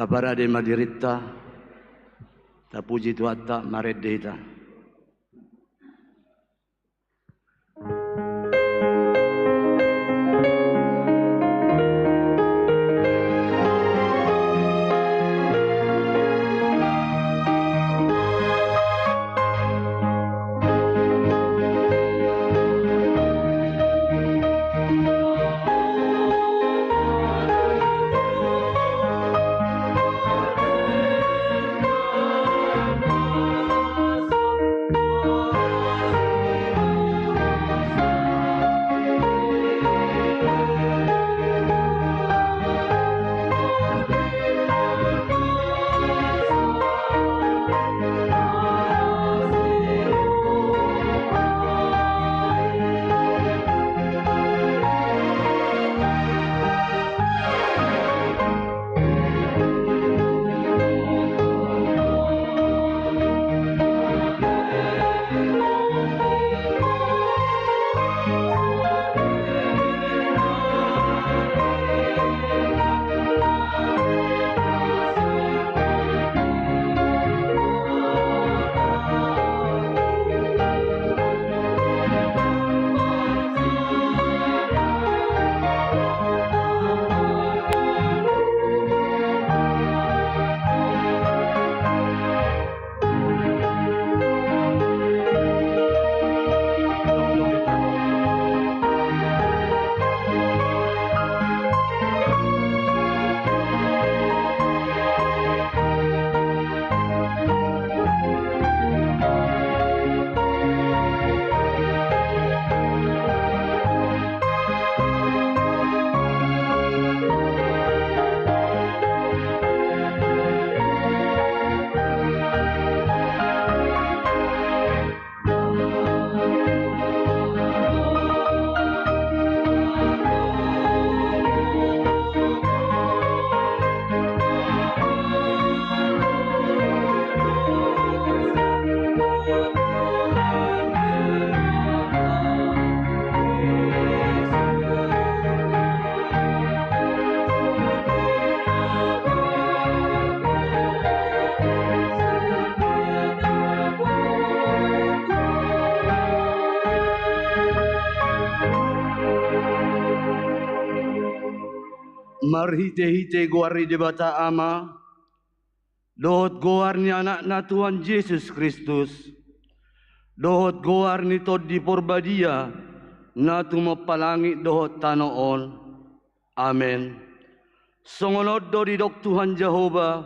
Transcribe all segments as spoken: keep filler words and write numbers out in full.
Taparade ma dirinta, tapuji Tuhanta, marende hita. Marhitehite goar ni Debata Ama, dohot goar ni Anakna Tuhan Jesus Kristus, dohot goar ni Tondi Porbadia, na tumompa langit dohot tano on. Amen. Songon on do didok Tuhan Jahowa: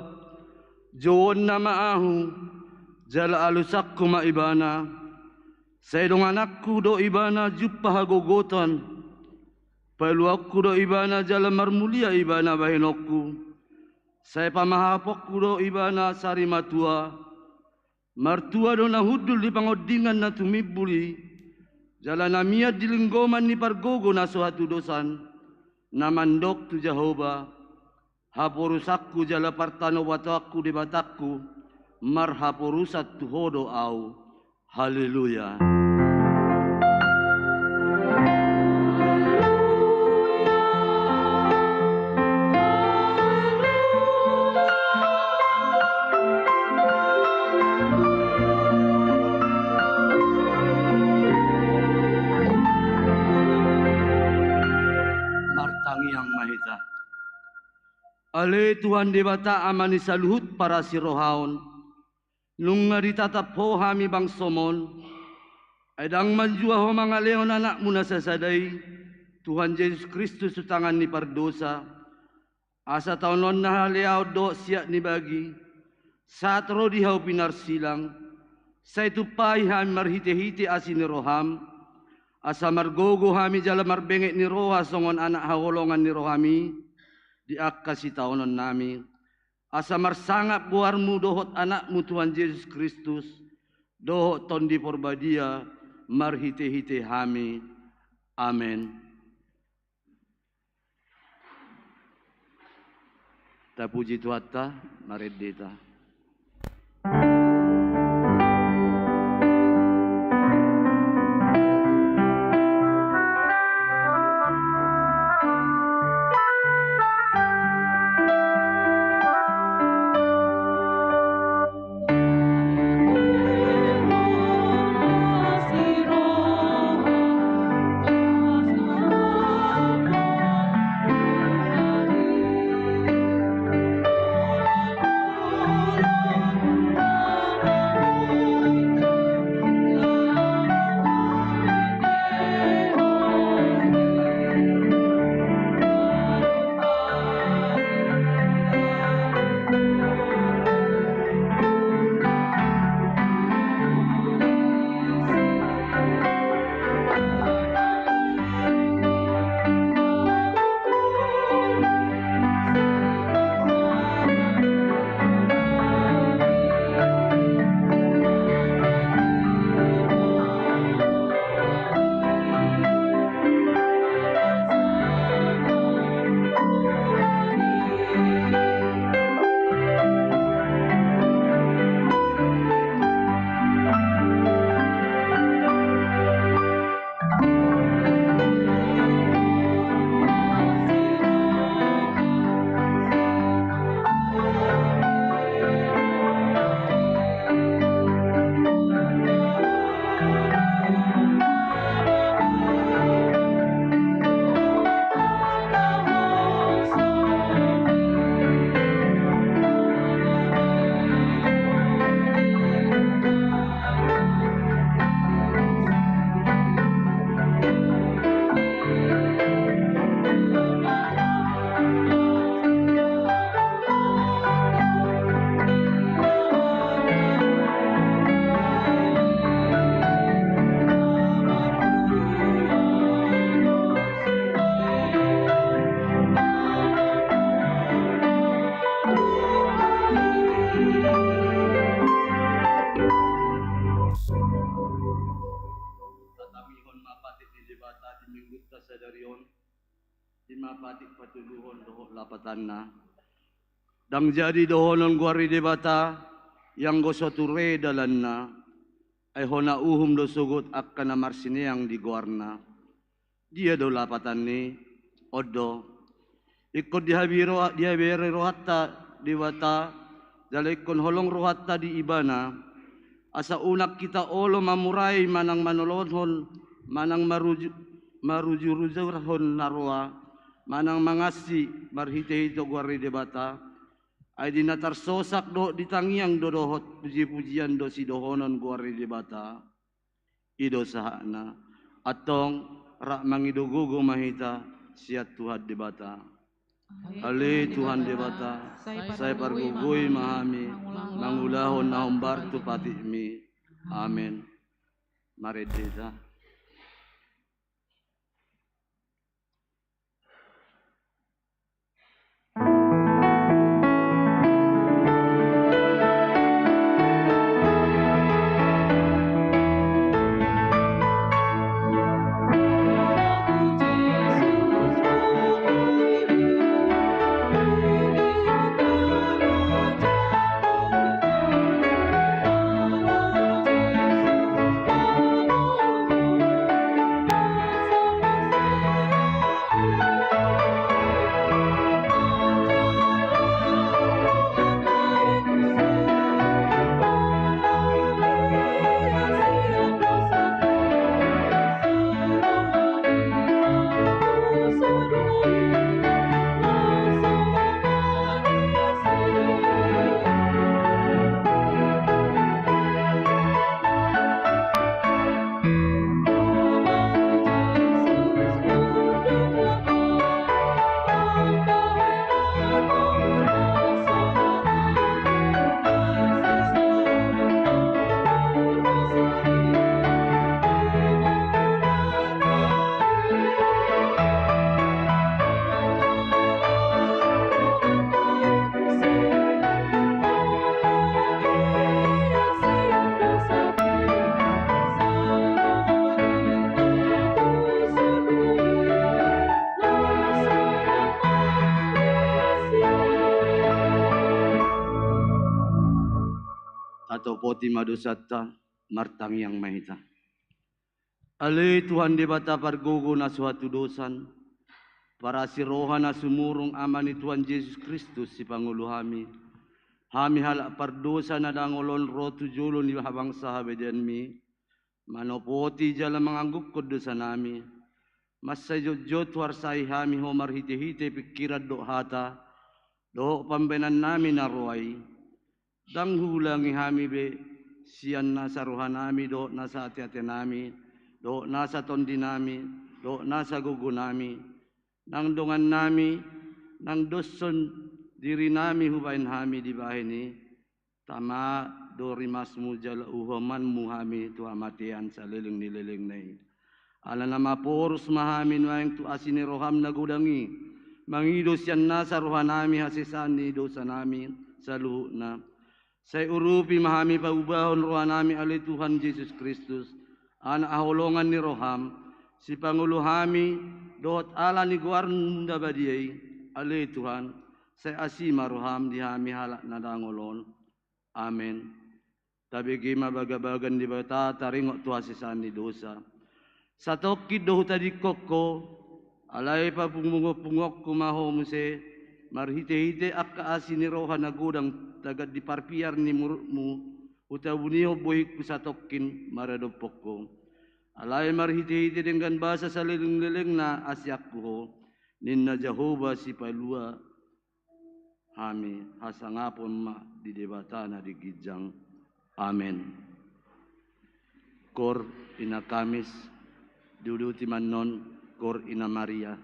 Jouonna ma Ahu, jala alusanku ma Ibana. Sai dongananku do Ibana jumpang hagogotan. Paluanku do Ibana jala marmulia Ibana bahenonku. Sai pamahaponku do Ibana sarimatua. Martua do na hundul di pangondingan na tumimbul i, jala na mian di linggoman ni pargogo na so hatudosan, na mandok tu Jahowa: Haporusanku jala partanobatoanku Debatangku, marhaporusan tu Ho do ahu. Haleluya. Martangiang ma hita. Ale Tuhan Debata, Ama ni saluhut parasirohaon, nunga ditatap Ho hami bangsoM on, ai ndang manjua Ho mangalehon Anakmu na sasada i, Tuhan Jesus Kristus, tu tangan ni pardosa, asa taononna haleaon dohot siat ni bagi, sahat ro di hau pinarsilang. Sai tumpahi hami marhitehite asi ni rohaM, asa margogo hami jala marbenget ni roha songon anak haholongan ni rohaMi di angka sitaononnami, asa marsangap goarMu dohot Anakmu Tuhan Jesus Kristus, dohot Tondi Porbadia marhitehite hami. Amen. Tapuji Tuhanta, marende hita. Ma patik ni Debata di minggunta sadari on, i ma patik patoluhon dohot lapatanna. Ndang jadi dohonon goar ni Debata, ianggo so ture dalanna, ai hona uhum do sogot angka na marsineang di goarna. Dia do lapatan ni, on do. Ingkon dihabiri roha-, dihabiri rohanta Debata, jala ingkon holong rohanta di Ibana, asa unang hita olo mamurai manang manolonhon, manang maruju-, marujurujurhon na roa, manang mangansi marhitehite goar ni Debata, ai di na tarsosak dohot di tangiang do dohot pujipujian do sidohonon goar ni Debata. I do sahatna. Antong, rap mangido gogo ma hita sian Tuhan Debata. Ale Tuhan Debata, sai pargogoi ma hami mangulahon na hombar tu patikmi. Amen. Marende hita. Tatopoti ma dosanta, martangiang ma hita. Ale Tuhan Debata pargogo na so hatudosan, parasi roha na sumurung Ama ni Tuhan Jesus Kristus sipangolu hami. Hami halak pardosa na dangol on ro tu jolo ni habangsa habadianmi, manopoti jala manganggungkon dosanami. Mansai jotjot huarsai hami Ho marhitehite pingkiran dohot hata, dohot pambahenannami na roa i. Ndang huulangi hami be sian nasa rohanami dohot nasa ateatenami, dohot nasa tondinami, dohot nasa gogonami, nang dongannami, nang doshon dirinami hubahen hami dibahen i. Tama do rimasmu jala uhomanmu hami tu hamatean saleleng ni lelengna i. Ala na maporus ma hami nuaeng tu asi ni roham na godang i, mangido sian nasa rohanami hasesaan ni dosanami saluhutna. Sai urupi ma hami paubahon rohanami ale Tuhan Jesus Kristus, Anak haholongan ni roham, sipangolu hami dohot ala ni goarmu na badia i, ale Tuhan, sai asi ma roham di hami halak na dangol on. Amen. Tabege ma bagabaga ni Debata taringot tu hasesaan ni dosa. Satongkin do hutadingkon Ho, alai papunguhonpunguhonku ma Ho muse, marhitehite angka asi ni roha na godang tagan di parpiar ni murukmu, hutabunihon bohingku satongkin maradophon Ho. Alai marhitehite denggan basa saleleng ni lelengna asianku Ho, ninna Jahowa Sipalua hami, hasangapon ma di Debata na di ginjang. Amen. Koor ina Kamis, diuduti ma annon koor ina Maria.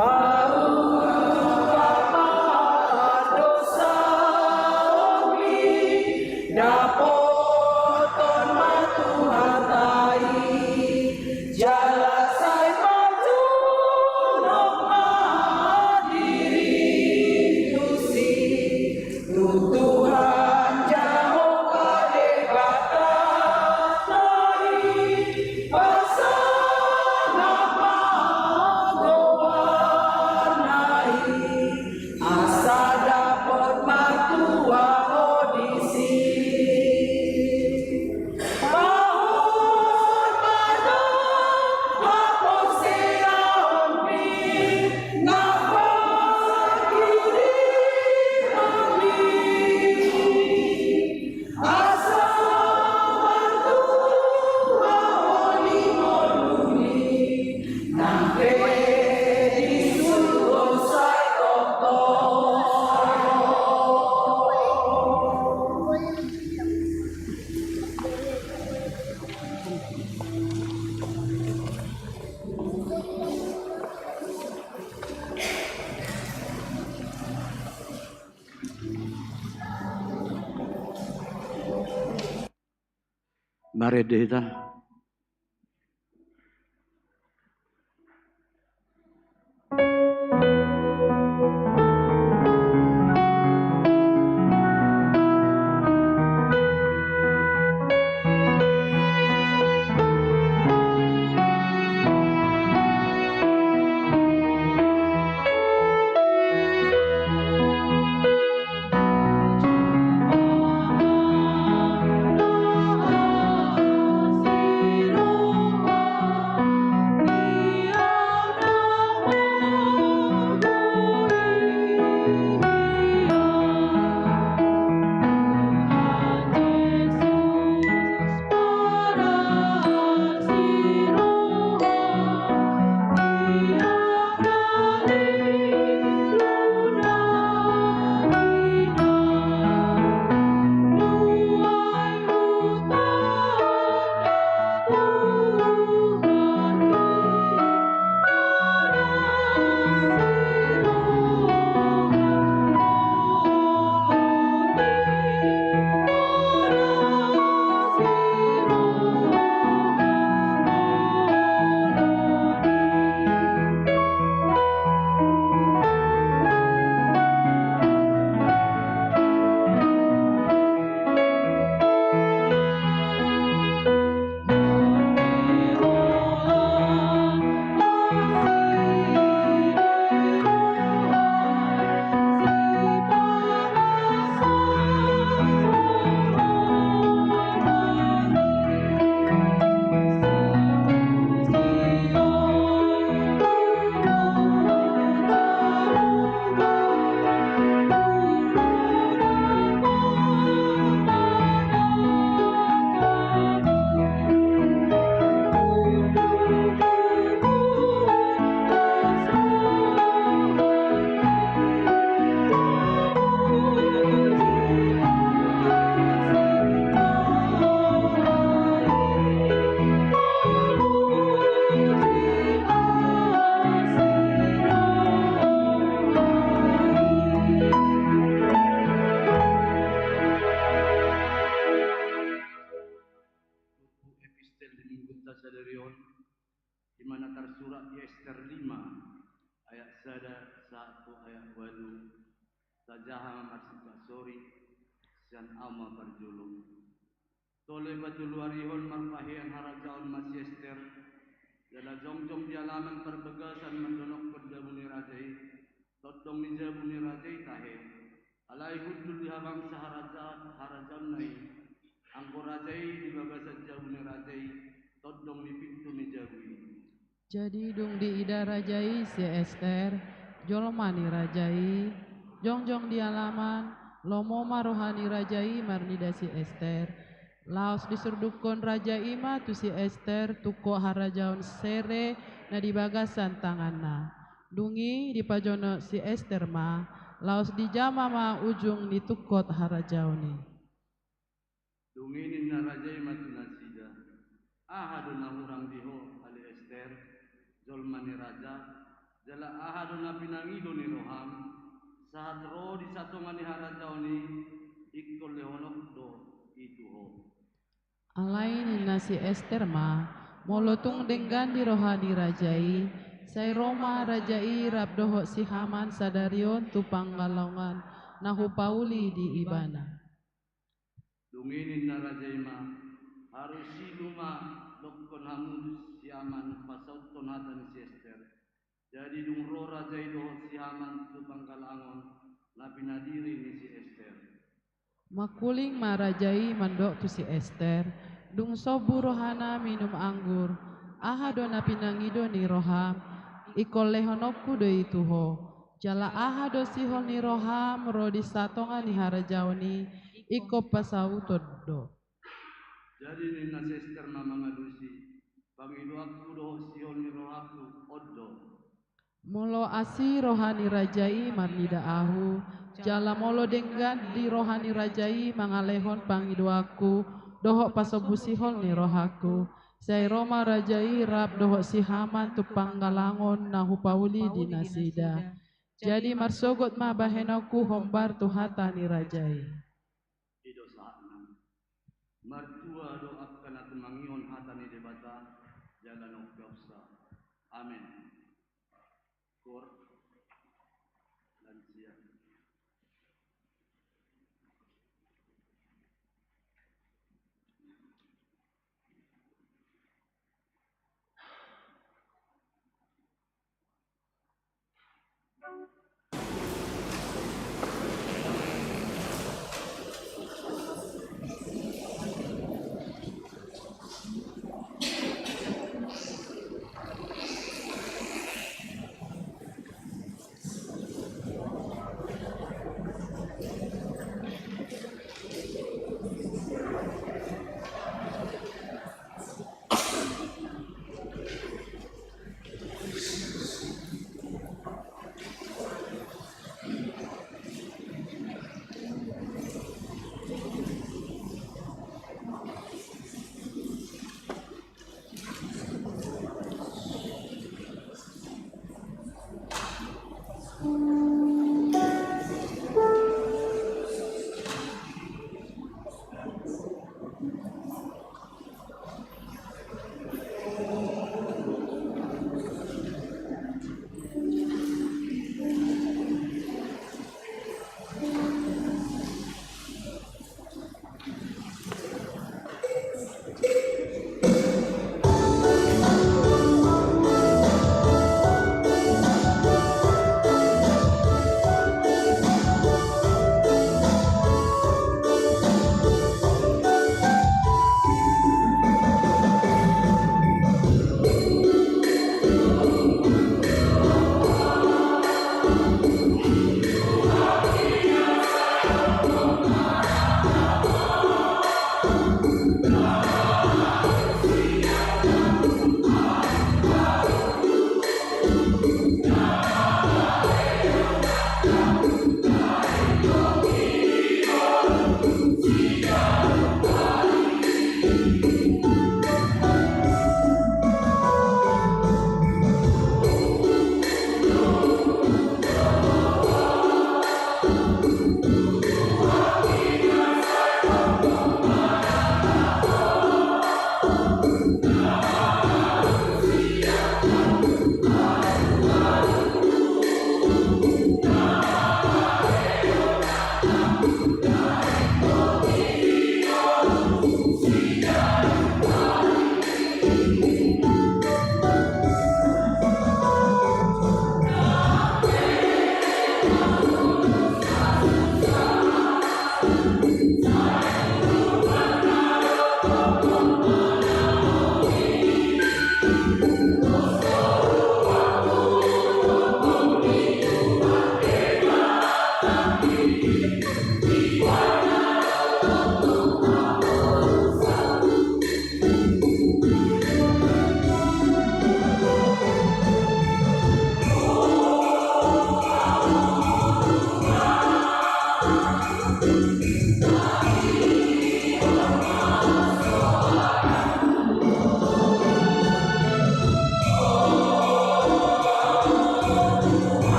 Paruhahon ma dosaonmi, dapothon ma tu hata i, jala sai pajonok ma dirim tusi, tu Tuhan Jahowa Debatanta i, pasangap ma goarna i, asa dapot ma tua ho disi. Pahorbatan ma haporseaonmi, na parhirihonmi, asa martua ho di ngolumi, nang pe di surgo sai tongtong. Marende hita. Turpuk epistel di Minggunta sadari on, di mana tarsurat di Ester lima, ayat sada sahat tu ayat ualu, tajaha ma marsipansori, sian au ma parjolo. Tole patuluarihon marpahean harajaon ma si Ester, jala jongjong di alaman parbagasan mandonokkon jabu ni raja i, tondong ni jabu ni raja i tahe. Alai hundul di habangsa haraja-, harajaonna i, anggo raja i di bagasan jabu ni raja i, tondong di pintu ni jabu i. Jadi dung diida raja i si Ester, jolma ni raja i, jongjong di alaman, lomo ma roha ni raja i marnida si Ester. Laos disurdukkon raja i ma tu si Ester tungkot harajaon sere na di bagasan tanganna. Dung i dipajonok si Ester ma, laos dijama ma ujung ni tungkot harajaon i. Dung i ninna raja i ma tu nasida: Aha do na hurang di ho, ale Ester, jolma ni raja? Jala aha do na pinangido ni roham, sahat ro di satonga ni harajaon i, ingkon lehononku do i tu ho. Alai ninna si Ester ma, molo tung denggan di roha ni raja i, sai ro ma raja i rap dohot si Haman sadari on tu panggalangon na hupauli di ibana. Dung i ninna raja i ma, harusi do ma dokkon hamu tu si Haman pasauthon hata ni si Ester. Jadi dung ro raja i dohot si Haman tu panggalangon na pinadiri ni si Ester. Mangkuling ma raja i mandok tu si Ester, dung sombu rohana minum anggur, aha do na pinangido ni roham, ingkon lehononku do i tu ho. Jala aha do sihol ni roham ro di satonga ni harajaon i, ingkon pasauthon do. Jadi ninna si Ester ma mangalusi, pangidoanku dohot sihol ni rohangku on do. Molo asi roha ni raja i marnida ahu, jala molo denggan di roha ni raja i mangalehon pangidoanku dohot pasombu sihol ni rohangku, sai ro ma raja i rap dohot si Haman tu panggalangon na hupauli di nasida. Jadi marsogot ma bahenonku hombar tu hata ni raja i. I do sahatna. Martua do angka na tumangihon hata ni Debata, jala nongkaunsa. Amen. Kor lansia.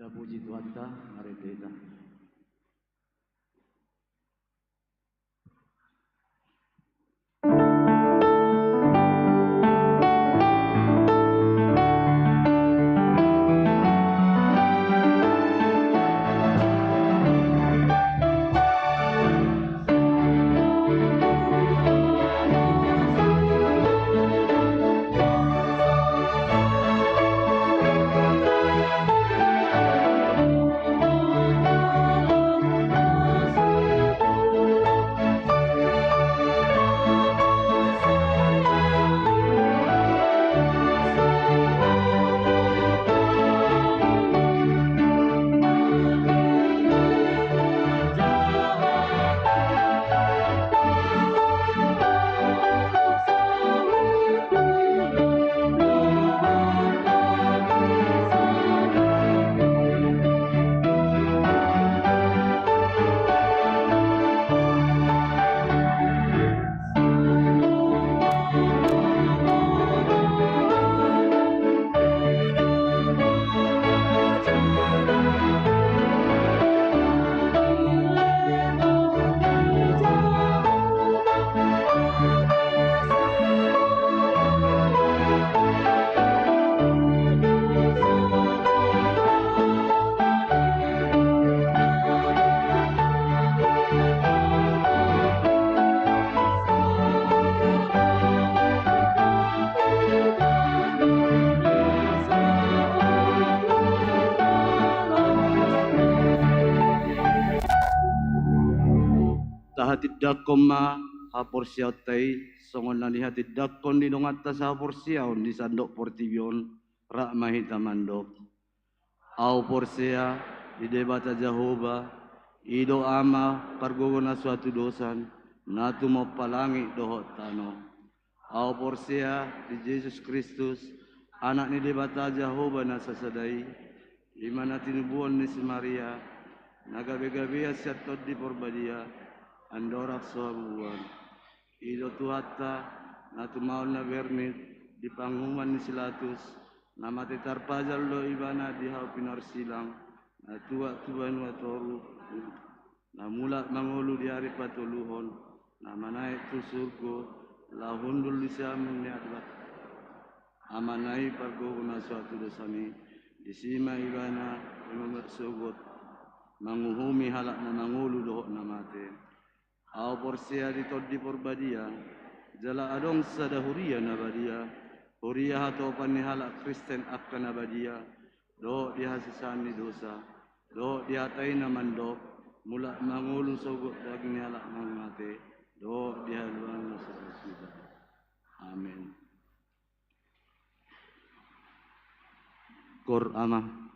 Tapuji Tuhanta, marende hita. Tahatindangkon ma Haporseaonta i songon na nihatindangkon ni donganta sahaporseaon di sandok portibi on, rap ma hita mandok: Ahu porsea di Debata Jahowa, i do Ama pargogo na so hatudosan, na tumompa langit dohot tano. Ahu porsea di Jesus Kristus, Anak ni Debata Jahowa na sasada i, i ma na tinubuhon ni si Maria, na gabegabean sian Tondi Porbadia, andorang so habubuhan. I do Tuhanta, na tumaon na bernit di panguhuman ni si Latus, na mate tarpajal do Ibana di hau pinarsilang, na tuat tu banua toru, na mulak mangolu di ari patoluhon, na manaek tu surgo, laho hundul di siamun ni Debata. Amana i pargogo na so hatudosan i, disi ma Ibana, i ma mulak sogot, manguhumi halak na mangolu dohot na mate. Ahu porsea di Tondi Porbadia, jala adong sada huria na badia, huria hatopan ni halak Kristen angka na badia, dohot di hasesaan ni dosa, dohot di hata i na mandok, mulak mangolu sogot daging ni halak na mate, dohot di haluaon na so hasuda. Amen. Kor, Ama.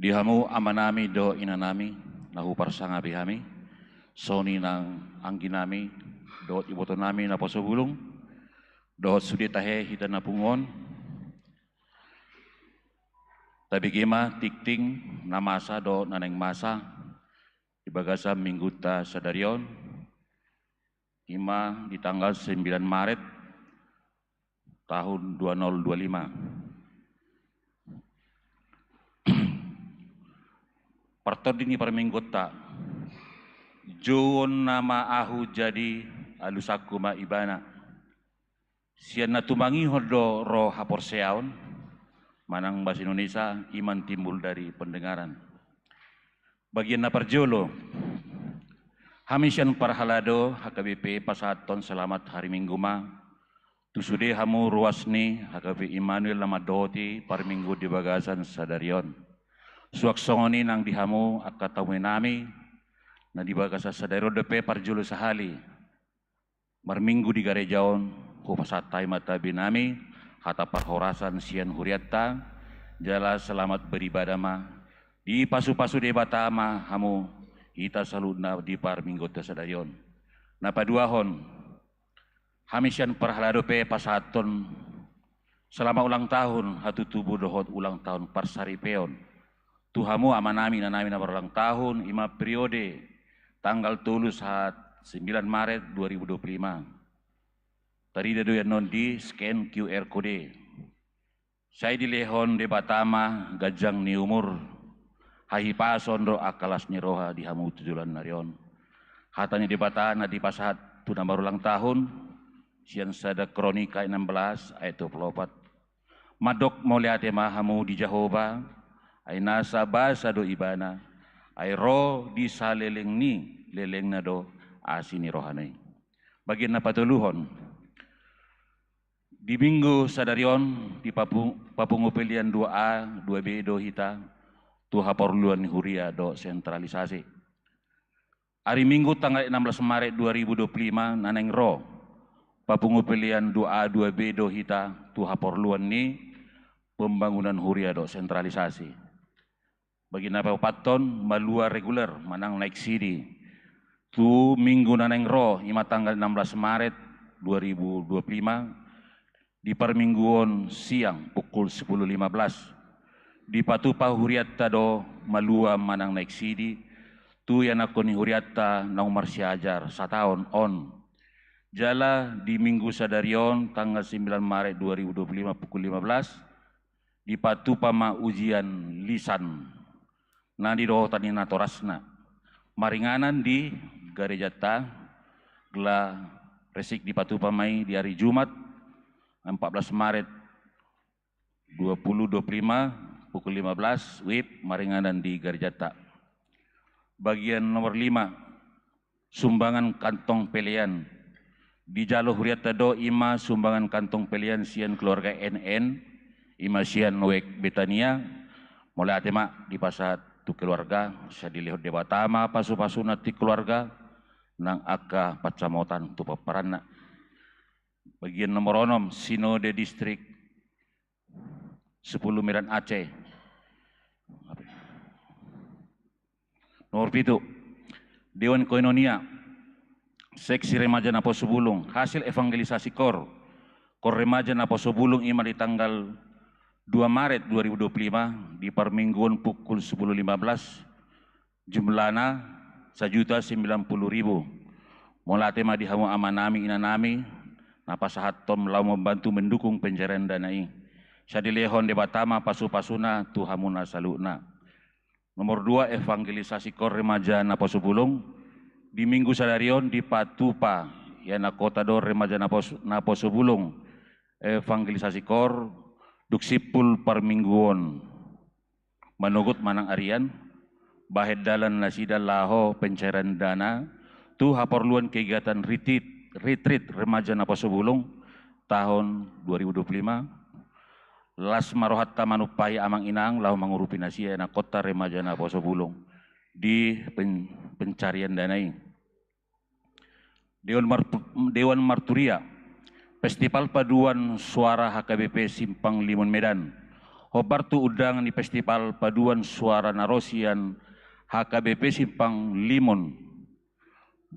Di hamu amanami dohot inanami, na huparsangapi hami, songon i nang angginami dohot ibotonami naposo bulung, dohot sude tahe hita na pungu on, tabege ma tingting na masa dohot na naeng masa di bagasan minggunta sadari on, i ma di tanggal sembilan Maret tahun dua nol dua lima. Partondi ni parminggunta, jouon nama ahu jadi alusanku ma ibana. Sian na tumangihon do ro haporseaon, manang bahasa Indonesia, iman timbul dari pendengaran. Bagian na parjolo, hami sian parhalado H K B P pasahathon selamat hari Minggu ma tu sude hamu ruas ni H K B P Immanuel na mandohoti parminggu di bagasan sadari on. Suang songon i nang di hamu angka tamuenami, na di bagasan sadari on dope parjolo sahali marminggu di gareja on, hupasahat hami ma tabinami, hata parhorasan sian hurianta, jala selamat beribadah ma, dipasupasu Debata ma hamu, hita saluhutna di parminggunta sadari on. Na paduahon, hami sian parhalado pe pasahathon selamat ulang tahun hatutubu dohot ulang tahun parsaripeon tu hamu amanami inanami na marulang tahun, i ma periode tanggal tolu sahat sembilan Maret dua ribu dua puluh lima. Tarida do i annon di scan Q R code. Sai dilehon Debata ma ganjang ni umur, hahipason dohot angka las ni roha di hamu tu joloan ni ari on. Hata ni Debata na dipasahat tu na marulang tahun, sian Sada Kronika enam belas ayat dua puluh opat. Mandok mauliate ma hamu di Jahowa, ai nasa basa do Ibana, ai ro di saleleng ni lelengna do asi ni rohana i. Bagian na patoluhon, di minggu sadari on, di papu-, papungu pelean dua A, dua B do hita tu haporluan ni huria dohot sentralisasi. Ari Minggu tanggal enam belas Maret dua ribu dua puluh lima na naeng ro, papungu pelean dua A dua B do hita tu haporluan ni pembangunan huria dohot sentralisasi. Bagian na paopathon, malua reguler manang naik sidi tu Minggu na naeng ro, i ma tanggal enam belas Maret dua ribu dua puluh lima, di parmingguon siang pukul sepuluh lima belas. Dipatupa hurianta do malua manang naik sidi tu ianakhon ni hurianta naung marsiajar sataon on. Jala di Minggu sadari on tanggal sembilan Maret dua ribu dua puluh lima pukul lima belas, dipatupa ma ujian lisan na nidohotan ni natorasna. Maringanan di garejanta, jala resik dipatupa ma i di ari Jumat empat belas Maret dua puluh dua puluh lima pukul lima belas, W I B maringanan di garejanta. Bagian nomor lima, sumbangan kantong pelean. Dijalo hurianta do i ma sumbangan kantong pelean sian keluarga N N, i ma sian W K Betania. Mauliate ma dipasahat tu keluarga, sai dilehon Debata ma pasupasuna tu keluarga nang angka pansamotan tu pomparanna. Bagian nomor onom, Sinode Distrik sepuluh Medan Aceh. Nomor pitu, Dewan Koinonia Seksi Remaja Naposo Bulung, hasil evangelisasi kor, kor remaja Naposo Bulung, i ma di tanggal dua Maret dua ribu dua puluh lima, di parmingguon pukul sepuluh lima belas, jumlahna sajuta sembilan puluh ribu. Mauliate ma di hamu amanami inanami na pasahathon laho membantu mendukung pencairan dana i. Sai dilehon Debata ma pasupasuna tu hamuna saluhutna. Nomor dua, evangelisasi kor remaja Naposo Bulung. Di Minggu sadari on dipatupa ianakhonta do remaja Napos-, Naposo Bulung evangelisasi kor, dung simpul parmingguon manogot manang arian, bahen dalan nasida laho pencairan dana tu haporluan kegiatan retreat, retreat remaja Naposo Bulung tahun dua ribu dua puluh lima. Las ma rohanta manumpahi amang inang laho mangurupi nasida ianakhonta remaja Naposo Bulung di pen-, pencarian dana i. Dewan Martu-, Dewan Marturia, Festival Paduan Suara H K B P Simpang Limun Medan. Hombar tu undangan ni Festival Paduan Suara na ro sian H K B P Simpang Limun.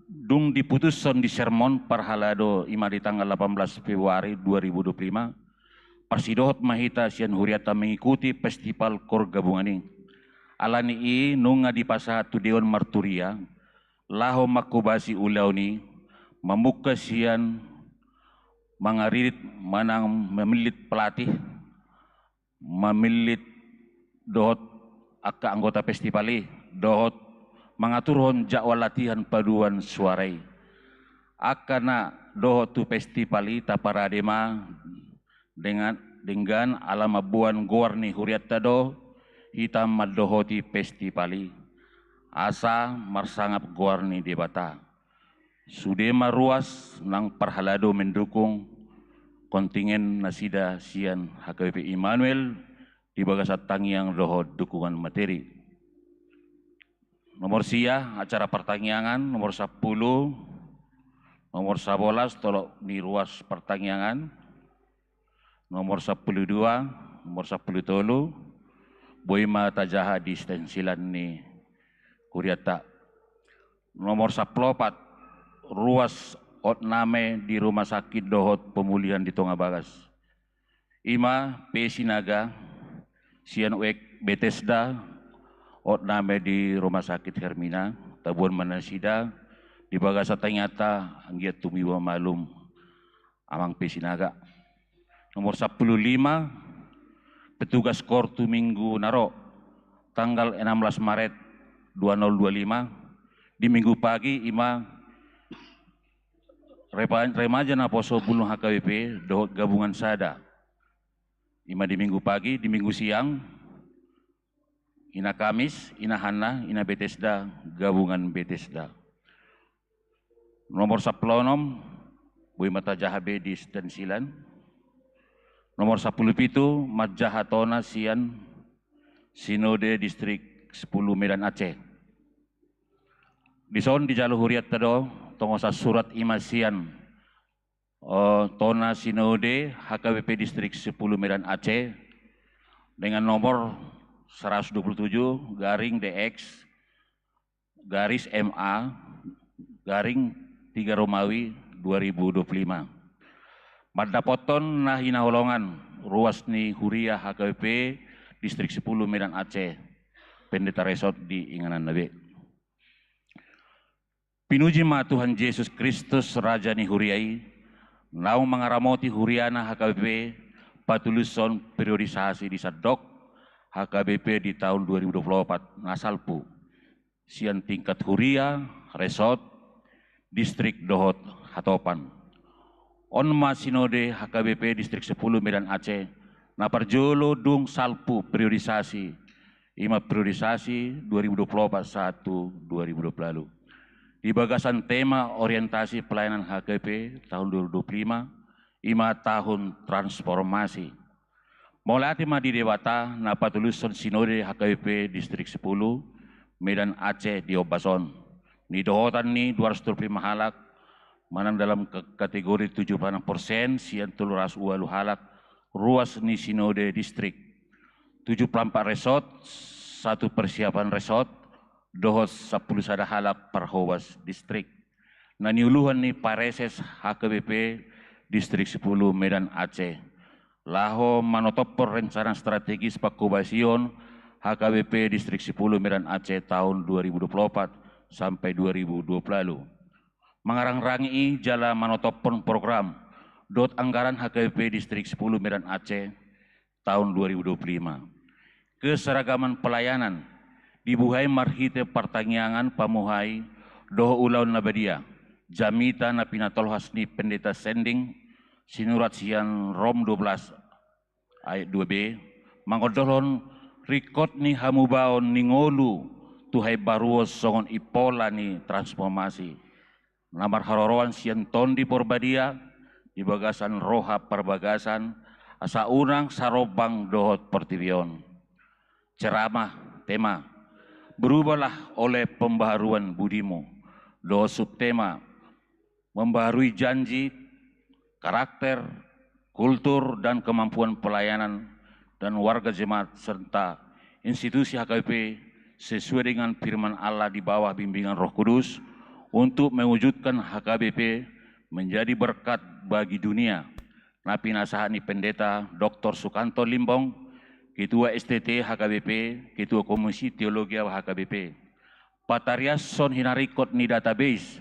Dung diputushon di sermon parhalado i ma di tanggal delapan belas Februari dua ribu dua puluh lima, parsidohot ma hita sian hurianta mengikuti festival koor gabungan i. Alani i nunga dipasahat tu Dewan Marturia laho mangkobasi ulaon i, mamungka sian mangaririt manang mamillit pelatih, mamillit dohot angka anggota festival i, dohot mangaturhon jadwal latihan paduan suara i. Angka na dohot tu festival i taparade ma dengan, denggan ala mamboan goar ni hurianta do hita mandohoti festival i, asa marsangap goar ni Debata. Sude ma ruas nang parhalado mendukung kontingen nasida sian H K B P Immanuel di bagasan tangiang dohot dukungan materi. Nomor sia, acara partangiangan, nomor sampulu, nomor sabolas, tolok ni ruas partangiangan, nomor sampulu dua, nomor sampulu tolu, boi ma tajaha di stensilan ni hurianta. Nomor sampulu opat, ruas hotname di rumah sakit dohot pemulihan di Tonga Bagas. I ma P Sinaga, sian U E K Bethesda, hotname di Rumah Sakit Hermina, taboan ma nasida di bagasan tangiangta, anggiat tumimba malum Amang P Sinaga. Nomor sampulu lima, petugas koor tu minggu na ro, tanggal enam belas Maret dua nol dua lima, di minggu pagi i ma repa-, remaja naposo bulung H K B P dohot gabungan sada. I ma di minggu pagi, di minggu siang, Ina Kamis, Ina Hanna, Ina Bethesda, gabungan Bethesda. Nomor sampulu onom, boi ma tajaha be di stensilan. Nomor sampulu pitu, manjaha tona sian Sinode Distrik Sepuluh Medan Aceh. Dison dijalo hurianta do tongosan surat, i ma sian, eh, tona Sinode H K B P Distrik Sepuluh Medan Aceh, dengan nomor seratus dua puluh tujuh garing D X garis M A garing tiga Romawi dua ribu dua puluh lima. Mandapothon na hinaholongan ruas ni huria H K B P Distrik Sepuluh Medan Aceh, Pendeta Resort di ingananna be. Pinuji ma Tuhan Jesus Kristus, Raja ni huria i, naung mangaramoti huriana H K B P patulushon periodisasi di sandok H K B P di taon dua ribu dua puluh opat na salpu, sian tingkat huria, resort, distrik dohot hatopan. On ma Sinode H K B P Distrik Sepuluh Medan Aceh na parjolo dung salpu periodisasi, i ma periodisasi dua ribu dua puluh opat sahat tu dua ribu dua puluh ualu. Di bagasan tema orientasi pelayanan H K B P taon dua ribu dua puluh lima, i ma tahun transformasi. Mauliate ma di Debata na patulushon Sinode H K B P Distrik Sepuluh Medan Aceh di ombas on. Nidohotan ni dua ratus dua puluh lima halak, manang dalam k-, kategori tujuh puluh enam persen sian tolu ratus ualu halak, ruas ni Sinode Distrik. Tujuh puluh empat resort, satu persiapan resort, dohot sampulu sada halak parhobas distrik. Na niuluhon ni Pareses H K B P Distrik Sepuluh Medan Aceh, laho manotophon rencana strategis pangkobasion H K B P Distrik Sepuluh Medan Aceh taon dua ribu dua puluh opat sampai dua ribu dua puluh ualu. Mangarangrangi i jala manotophon program dohot anggaran H K B P Distrik Sepuluh Medan Aceh taon dua ribu dua puluh lima. Keseragaman pelayanan dibuhai marhite partangiangan pamuhai dohot ulaon na badia, jamita na pinatolhas ni Pendeta Sending, sinurat sian Rom dua belas ayat dua b, mangondolhon ringkot ni hamubaon ni ngolu tu haimbaruon songon impola ni transformasi. Na marharoroan sian Tondi Porbadia di bagasan roha parbagasan, asa unang sarombang dohot portibi on. Ceramah tema, Berubahlah oleh Pembaharuan Budimu, dohot subtema, Membaharui janji, karakter, kultur, dan kemampuan pelayanan dan warga jemaat serta institusi H K B P sesuai dengan firman Allah di bawah bimbingan Roh Kudus untuk mewujudkan H K B P menjadi berkat bagi dunia. Na pinasahat ni Pendeta Doktor Sukanto Limbong, Ketua S T T H K B P, Ketua Komisi Teologia H K B P. Patariashon hinaringkot ni database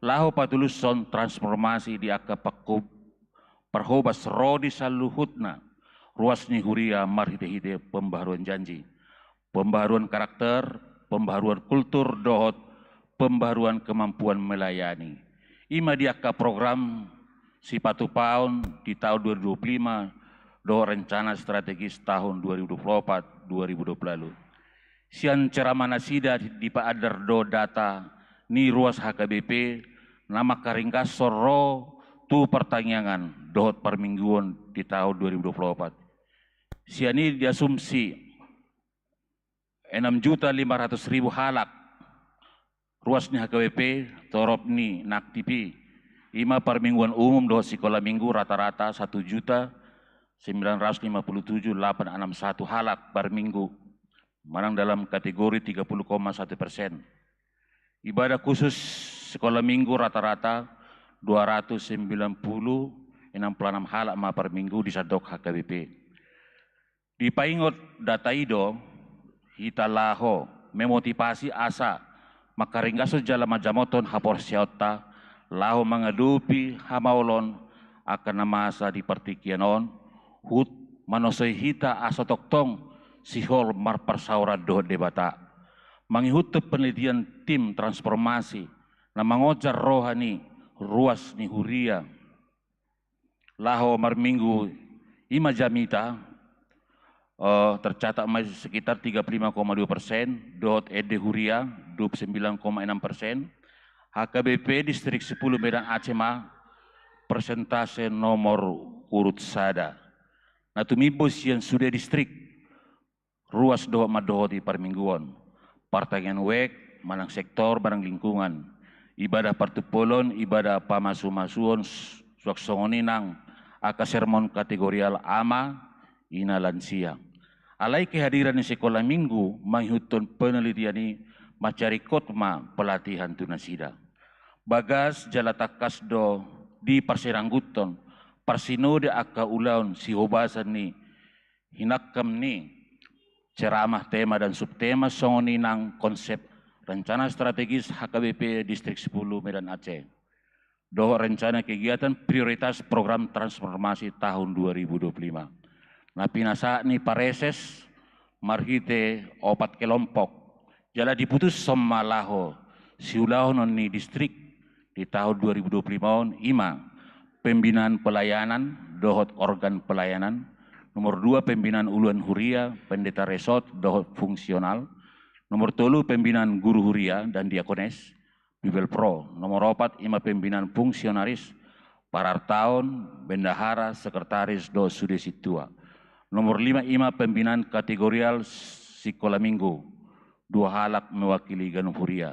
laho patulushon transformasi di angka pangko-, parhobas ro di saluhutna ruas ni huria marhite-hite pembaharuan janji, pembaharuan karakter, pembaharuan kultur dohot pembaharuan kemampuan melayani. I ma di angka program sipatupaon di taon dua ribu dua puluh lima dohot rencana strategis taon dua ribu dua puluh opat dua ribu dua puluh lima. Sian ceramah nasida dipaandar do data ni ruas H K B P na mangkaringgas ro tu partangiangan dohot parmingguon di taon dua ribu dua puluh opat. Sian i diasumsi enam juta lima ratus ribu halak ruas ni H K B P torop ni na aktif i. I ma parmingguan umum dohot sikola minggu rata-rata satu juta sembilan ratus lima puluh tujuh lapan enam satu halak parminggu, manang dalam kategori tiga puluh koma satu persen. Ibadah khusus sikola minggu rata-rata dua ratus sembilan puluh enam puluh enam halak ma parminggu di sandok H K B P. Dipaingot data i do hita laho memotivasi asa mangkaringgas jala manjamothon haporseaonta laho mangadopi hamaolon angka na masa di partingkian on, huhut manosoi hita asa tongtong sihol marparsaoran dohot Debata. Mangihuthon penelitian tim transformasi na mangonjar roha ni ruas ni huria laho marminggu i ma jamita, eh, tercatat ma sekitar tiga puluh lima koma dua persen, dohot ende huria dua puluh sembilan koma enam persen, H K B P Distrik sepuluh Medan Aceh ma persentase nomor urut sada. Na tumimbo sian sude distrik ruas dohot mandohoti parmingguon. Partangiangan wijk, manang sektor, manang lingkungan. Ibadah partumpolon, ibadah pamasumasuon, suang songon i nang angka sermon kategorial ama, ina, lansia. Alai kehadiran ni sikola minggu mangihuthon penelitian i mansai ringkot ma pelatihan tu nasida. Bagas jala tangkas do diparsirangguthon parsinode angka ulaon sihobasan ni hinangkam ni ceramah, tema dan subtema songon i nang konsep rencana strategis H K B P Distrik sepuluh Medan Aceh dohot rencana kegiatan prioritas program transformasi tahun dua ribu dua puluh lima. Na pinasahat ni pareses marhite opat kelompok jala diputushon ma laho siulahonon ni distrik di tahun dua ribu dua puluh lima on, i ma pembinaan pelayanan dohot organ pelayanan, nomor dua pembinaan uluan huria, pendeta resort dohot fungsional, nomor tolu pembinaan guru huria dan diakones, Bibelvrouw, nomor opat i ma pembinaan fungsionaris, parartaon, bendahara, sekretaris dohot sude sintua, nomor lima i ma pembinaan kategorial sikola minggu, dua halak mewakili ganup huria.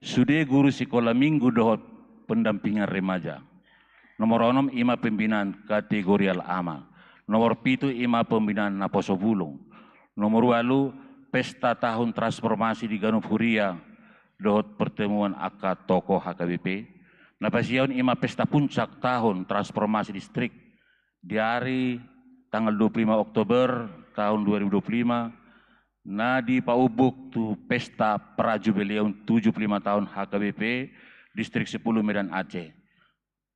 Sude guru sikola minggu dohot pendampingan remaja. Nomor onom i ma pembinaan kategorial ama. Nomor pitu i ma pembinaan naposo bulung. Nomor ualu pesta tahun transformasi di ganup huria dohot pertemuan angka tokoh H K B P. Na pasiahon i ma pesta puncak tahun transformasi distrik di ari tanggal dua puluh lima Oktober tahun dua ribu dua puluh lima, na dipaumbuk tu pesta prajubileum tujuh puluh lima tahun H K B P Distrik sepuluh Medan Aceh.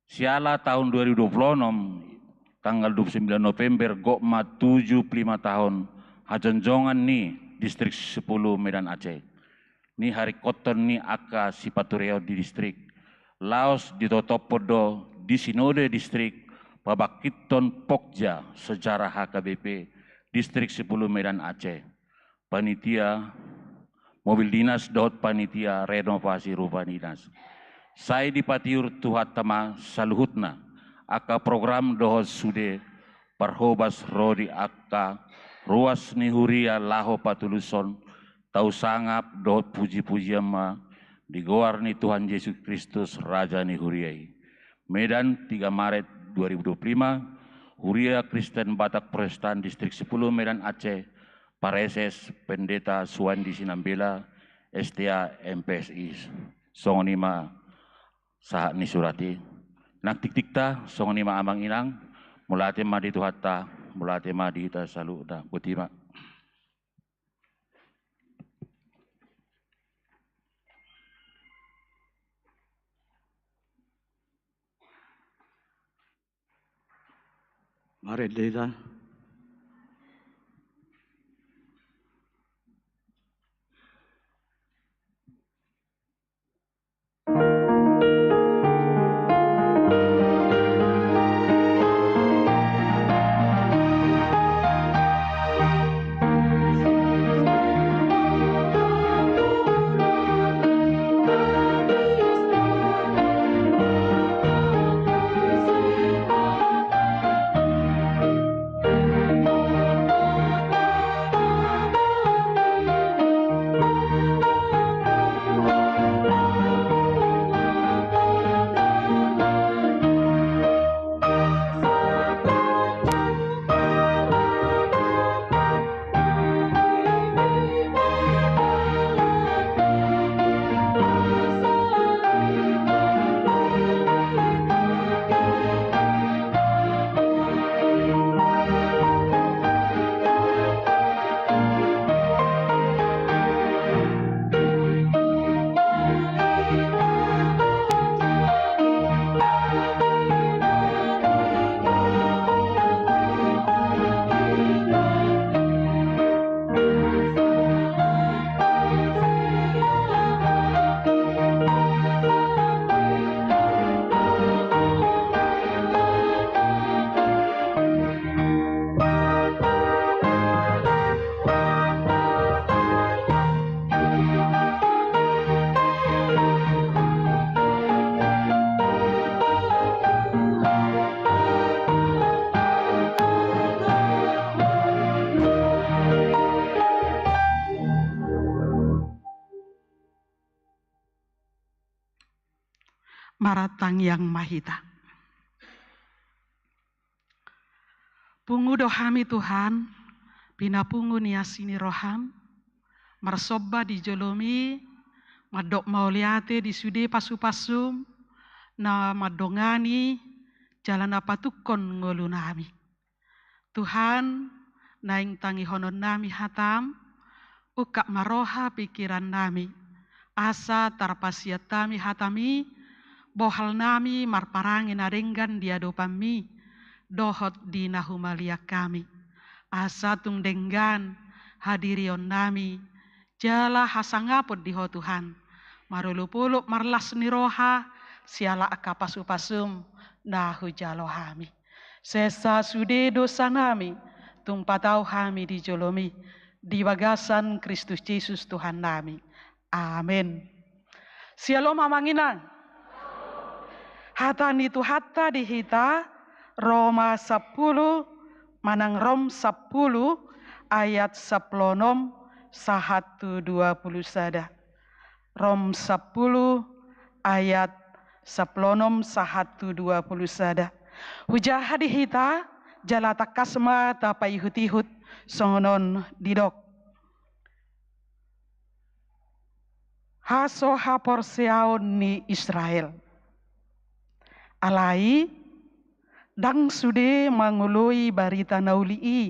Siala tahun dua ribu dua puluh onom, tanggal dua puluh sembilan November, gok ma tujuh puluh lima tahun hajongjongan ni Distrik sepuluh Medan Aceh. Ni haringkothon ni angka sipatureon di distrik. Laos ditotophon do di sinode distrik pabangkithon pokja sejarah H K B P Distrik sepuluh Medan Aceh. Panitia mobil dinas dohot panitia renovasi rumah dinas. Sai dipatiur Tuhanta ma saluhutna angka program dohot sude parhobas ro di angka ruas ni huria laho patulushon tau sangap dohot puji-pujian ma di goar ni Tuhan Jesus Kristus, Raja ni huria i. Medan, tiga Maret dua ribu dua puluh lima, Huria Kristen Batak Protestan Distrik Sepuluh Medan Aceh, Praeses Pendeta Suwandi Sinambela, S T A M P S I. Songon i ma sahat ni surat i. Nang tiktikta, songon i ma amang inang, mauliate ma di Tuhanta, mauliate ma di hita saluhutna. Botima. Marende hita. Martangiang ma hita. Pungu do hami Tuhan, pinapungu ni asi ni roham, marsomba di jolomi, mandok mauliate di sude pasupasum, na mandongani jala na patungkon ngolunami. Tuhan, naeng tangihononnami hatam, ungkap ma roha pikirannami, asa tarpasiat hami hatami, bohalnami marparange na denggan di adopanmi, dohot di na humaliang hami. Asa tung denggan hadirionnami, jala hasangapon di Ho Tuhan, marolopolop marlas ni roha, siala angka pasupasum na hujalo hami. Sesa sude dosanami, tung patau hami di jolomi, di bagasan Kristus Jesus Tuhannami. Amen. Syalom amang inang. Hata ni Tuhanta di hita, Roma sampulu, manang Rom sampulu ayat sampulu onom sahat tu dua pulu sada. Rom sampulu ayat sampulu onom sahat tu dua pulu sada. Hujaha di hita, jala tangkas ma tapaihutihut songon on didok. Haso haporseaon ni Israel. Alai, ndang sude mangoloi barita na uli i.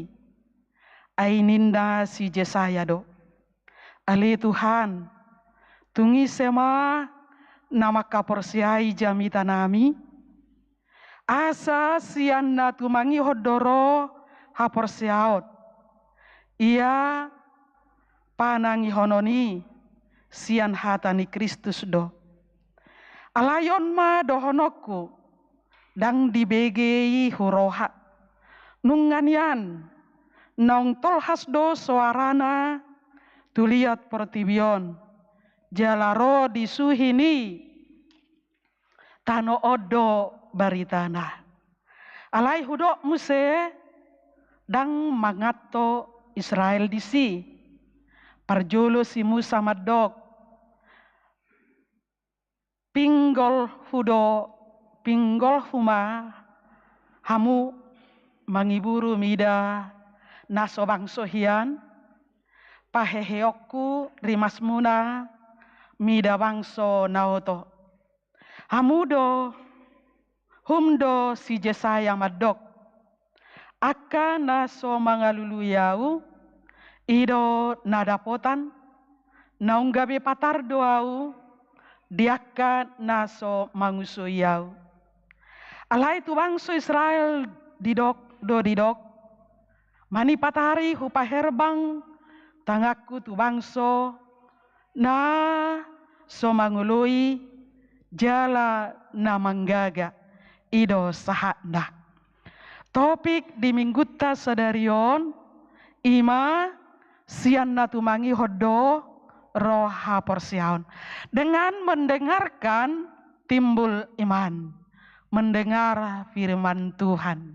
Ai ninna si Jesaya do. Ale Tuhan, tung ise ma na mangkaporseai jamitanami? Asa sian na tumangihon do ro haporseaon. Ia panangihonon i sian hata ni Kristus do. Alai on ma dohononku, ndang dibege i huroha. Nunga nian, naung tolhas do soarana tu liat portibi on, jala ro di suhi ni tano on do baritana. Alai hudok muse, ndang manganto Israel disi. Parjolo si Musa mandok, pinggolhu do, pinggolhu ma hamu mangiburu mida na so bangso hian, paheheonku rimasmuna mida bangso na oto. Hamu do, hum do si Jesaya mandok, angka na so mangalului ahu, i do na dapotan, naung gabe patar do ahu di angka na so mangusoi ahu. Alai tu bangso Israel didok do didok, manipatari hupaherbang tanganku tu bangso na so mangoloi jala na manggaga, i do sahatna. Topik di minggunta sadari on, i ma sian na tumangihon do ro haporseaon. Dengan mendengarkan timbul iman. Mendengar firman Tuhan.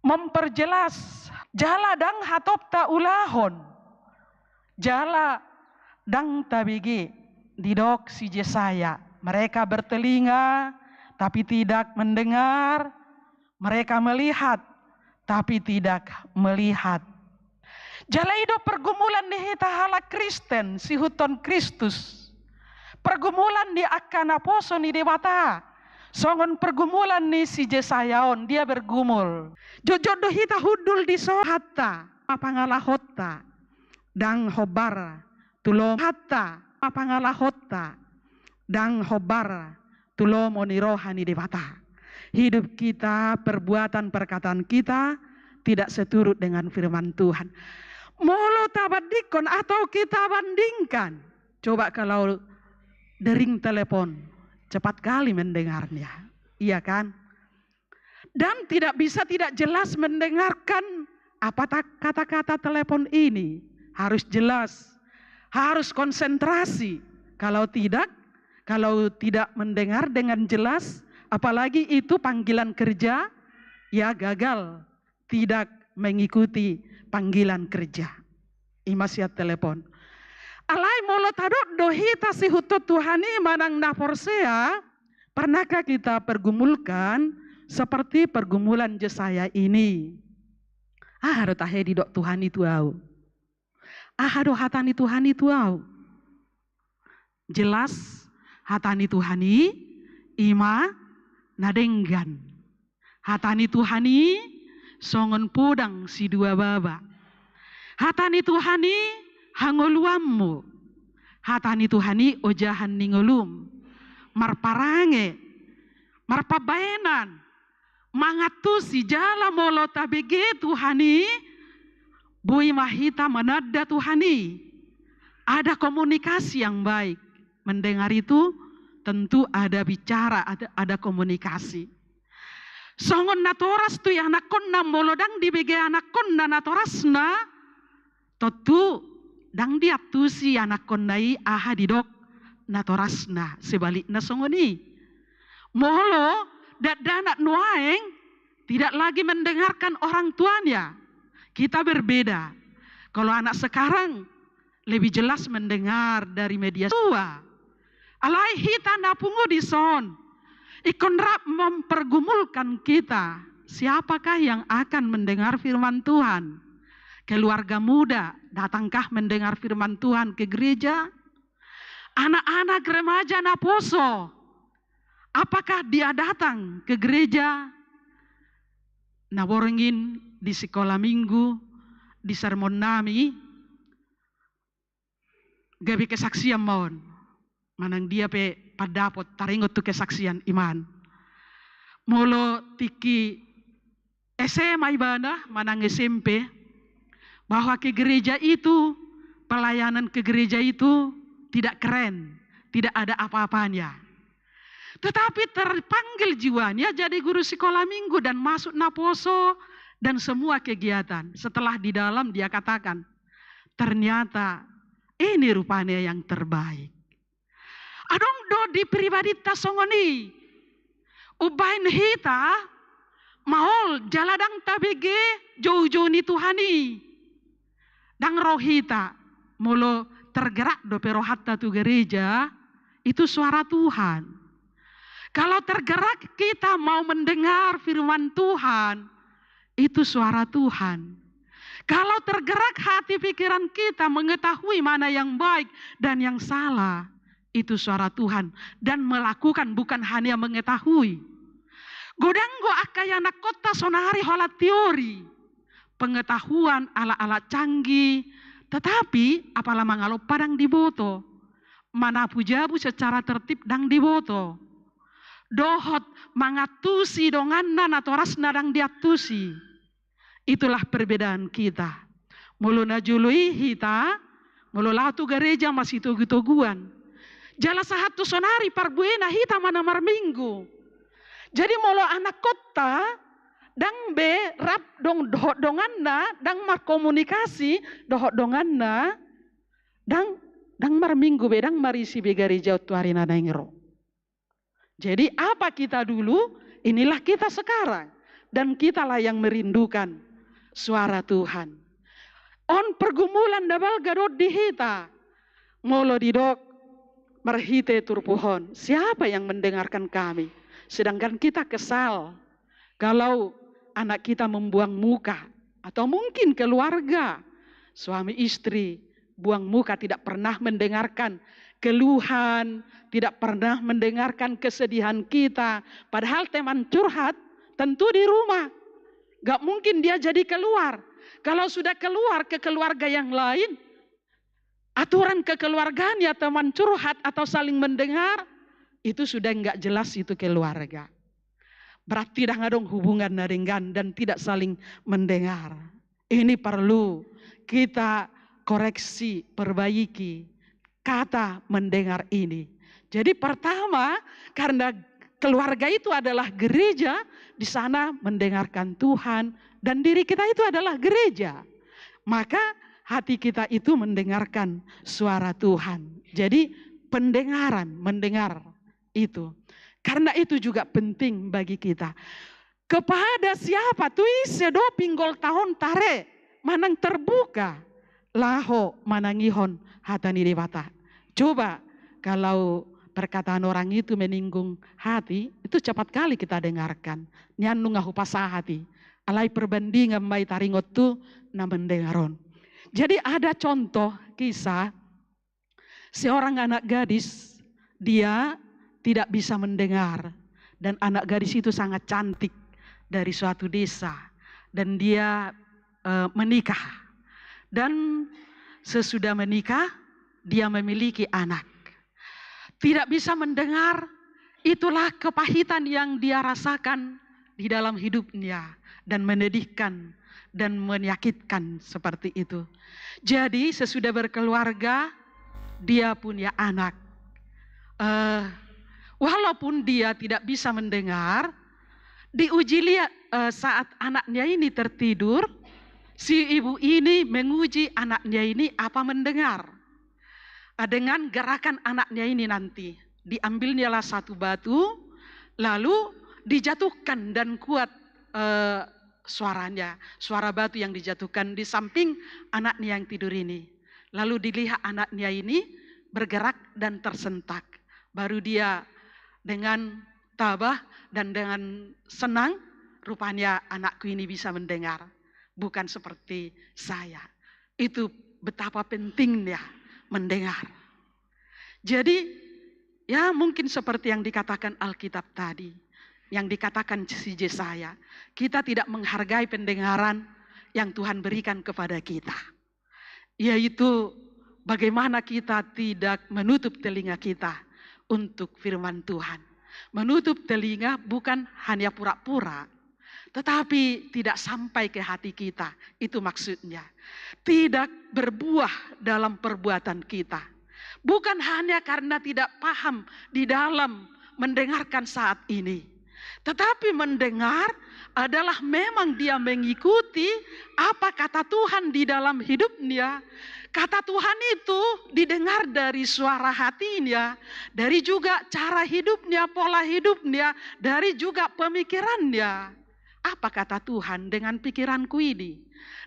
Memperjelas, jala ndang hatop taulahon. Jala ndang tabege, didok si Jesaya. Mereka bertelinga, tapi tidak mendengar. Mereka melihat, tapi tidak melihat. Jala i do pergumulan ni hita halak Kristen, sihuthon Kristus. Pergumulan ni angka naposo ni Debata. Songon pergumulan ni si Jesaya on, dia bergumul. Jotjot do hita hundul dison, hata, ma pangalahonta, ndang hombar tu lomo, hata, ma pangalahonta, ndang hombar tu lomo ni roha ni Debata. Hidup kita, perbuatan, perkataan kita tidak seturut dengan firman Tuhan. Molo tabandingkon atau kita bandingkan, coba kalau dering telepon, cepat kali mendengarnya, iya kan? Dan tidak bisa tidak jelas mendengarkan apa ta-, kata-kata telepon ini. Harus jelas, harus konsentrasi. Kalau tidak, kalau tidak mendengar dengan jelas, apalagi itu panggilan kerja, ya gagal, tidak mengikuti panggilan kerja. I ma sian telepon. Alai molo tadok do hita sihuthon Tuhan i manang na porsea, pernahkah kita pergumulkan seperti pergumulan Jesaya ini? Aha do tahe didok Tuhan i tu ahu? Aha do hata ni Tuhan i tu ahu? Jelas, hata ni Tuhan i, i ma na denggan. Hata ni Tuhan i songon podang sidua baba. Hata ni Tuhan i hangoluanmu. Hata ni Tuhan i ojahan ni ngolum. Marparange, marpambahenan, mangantusi jala molo tabege Tuhan i, boi ma hita mananda Tuhan i. Ada komunikasi yang baik. Mendengar itu tentu ada bicara, ada, ada komunikasi. Songon natoras tu ianakkonna, molo ndang dibege anakkonna natorasna, tontu ndang diantusi anakkonna i aha didok natorasna, sebalikna songon i. Molo dakdanak nuaeng tidak lagi mendengarkan orang tuanya, kita berbeda. Kalau anak sekarang lebih jelas mendengar dari media sosial. Alai hita na pungu dison, ingkon rap mempergumulkan kita, siapakah yang akan mendengar firman Tuhan? Keluarga muda, datangkah mendengar firman Tuhan ke gereja? Anak-anak remaja naposo, apakah dia datang ke gereja? Na borngin di sikola minggu, di sermon nami, gabe kesaksian ma on. Manang dia pe pandapot taringot tu kesaksian iman. Molo tingki S M A ibana, manang S M P, bahwa ke gereja itu, pelayanan ke gereja itu tidak keren, tidak ada apa-apanya. Tetapi terpanggil jiwanya jadi guru sikola minggu dan masuk naposo dan semua kegiatan. Setelah di dalam dia katakan, ternyata ini rupanya yang terbaik. Adong do di pribadinta songon i. Umbaen hita maol jala ndang tabege joujou ni Tuhan i. Ndang ro hita, molo tergerak dope rohanta tu gereja, itu suara Tuhan. Kalau tergerak kita mau mendengar firman Tuhan, Itu suara Tuhan. Kalau tergerak hati pikiran kita mengetahui mana yang baik dan yang salah, itu suara Tuhan. Dan melakukan, bukan hanya mengetahui. Godang do angka ianakhonta sonari holan teori. Pengetahuan ala-ala canggih, tetapi apala mangalompa ndang diboto. Manapu jabu secara tertib ndang diboto. Dohot mangantusi donganna natorasna ndang diantusi. Itulah perbedaan kita. Molo na jolo i hita, molo laho tu gareja masitogu-toguan. Jala sahat tu sonari parbuena hita manang marminggu. Jadi molo anakhonta ndang be rap dong, dohot donganna, ndang markomunikasi dohot donganna, ndang, ndang marminggu be, ndang marisi be gareja on tu ari na naeng ro. Jadi apa kita dulu, inilah kita sekarang. Dan kitalah yang merindukan suara Tuhan. On pergumulan na balga do di hita. Molo didok marhite turpuk on, siapa yang mendengarkan kami? Sedangkan kita kesal kalau anak kita membuang muka, atau mungkin keluarga, suami istri, buang muka, tidak pernah mendengarkan keluhan, tidak pernah mendengarkan kesedihan kita. Padahal teman curhat tentu di rumah. Gak mungkin dia jadi keluar. Kalau sudah keluar ke keluarga yang lain, aturan kekeluargaan ya teman curhat atau saling mendengar, itu sudah nggak jelas itu keluarga. Berarti dah ngadong hubungan na denggan dan tidak saling mendengar. Ini perlu kita koreksi, perbaiki kata mendengar ini. Jadi pertama, karena keluarga itu adalah gereja, di sana mendengarkan Tuhan, dan diri kita itu adalah gereja. Maka hati kita itu mendengarkan suara Tuhan. Jadi pendengaran, mendengar itu. Karena itu juga penting bagi kita. Kepada siapa? Tu ise do pinggolta on tare manang terbuka laho manangihon hata ni Debata. Coba kalau perkataan orang itu menyinggung hati, itu cepat kali kita dengarkan. Nian nunga hupasahat i. Alai perbandingan ma i taringot tu na mendengar on. Jadi ada contoh kisah seorang anak gadis, dia tidak bisa mendengar. Dan anak gadis itu sangat cantik dari suatu desa. Dan dia, eh, menikah. Dan sesudah menikah, dia memiliki anak. Tidak bisa mendengar, itulah kepahitan yang dia rasakan di dalam hidupnya dan menyedihkan dan menyakitkan seperti itu. Jadi sesudah berkeluarga, dia punya anak. Eh, walaupun dia tidak bisa mendengar, diuji lihat, eh, saat anaknya ini tertidur, si ibu ini menguji anaknya ini apa mendengar. Eh, dengan gerakan anaknya ini nanti. Diambilnyalah satu batu, lalu dijatuhkan dan kuat, eh, suaranya, suara batu yang dijatuhkan di samping anaknya yang tidur ini. Lalu dilihat anaknya ini bergerak dan tersentak. Baru dia dengan tabah dan dengan senang, rupanya anakku ini bisa mendengar. Bukan seperti saya. Itu betapa pentingnya mendengar. Jadi, ya, mungkin seperti yang dikatakan Alkitab tadi, yang dikatakan si Yesaya, kita tidak menghargai pendengaran yang Tuhan berikan kepada kita. Yaitu bagaimana kita tidak menutup telinga kita untuk firman Tuhan. Menutup telinga bukan hanya pura-pura, tetapi tidak sampai ke hati kita. Itu maksudnya. Tidak berbuah dalam perbuatan kita. Bukan hanya karena tidak paham di dalam mendengarkan saat ini. Tetapi mendengar adalah memang dia mengikuti apa kata Tuhan di dalam hidupnya. Kata Tuhan itu didengar dari suara hatinya, dari juga cara hidupnya, pola hidupnya, dari juga pemikirannya. Apa kata Tuhan dengan pikiranku ini,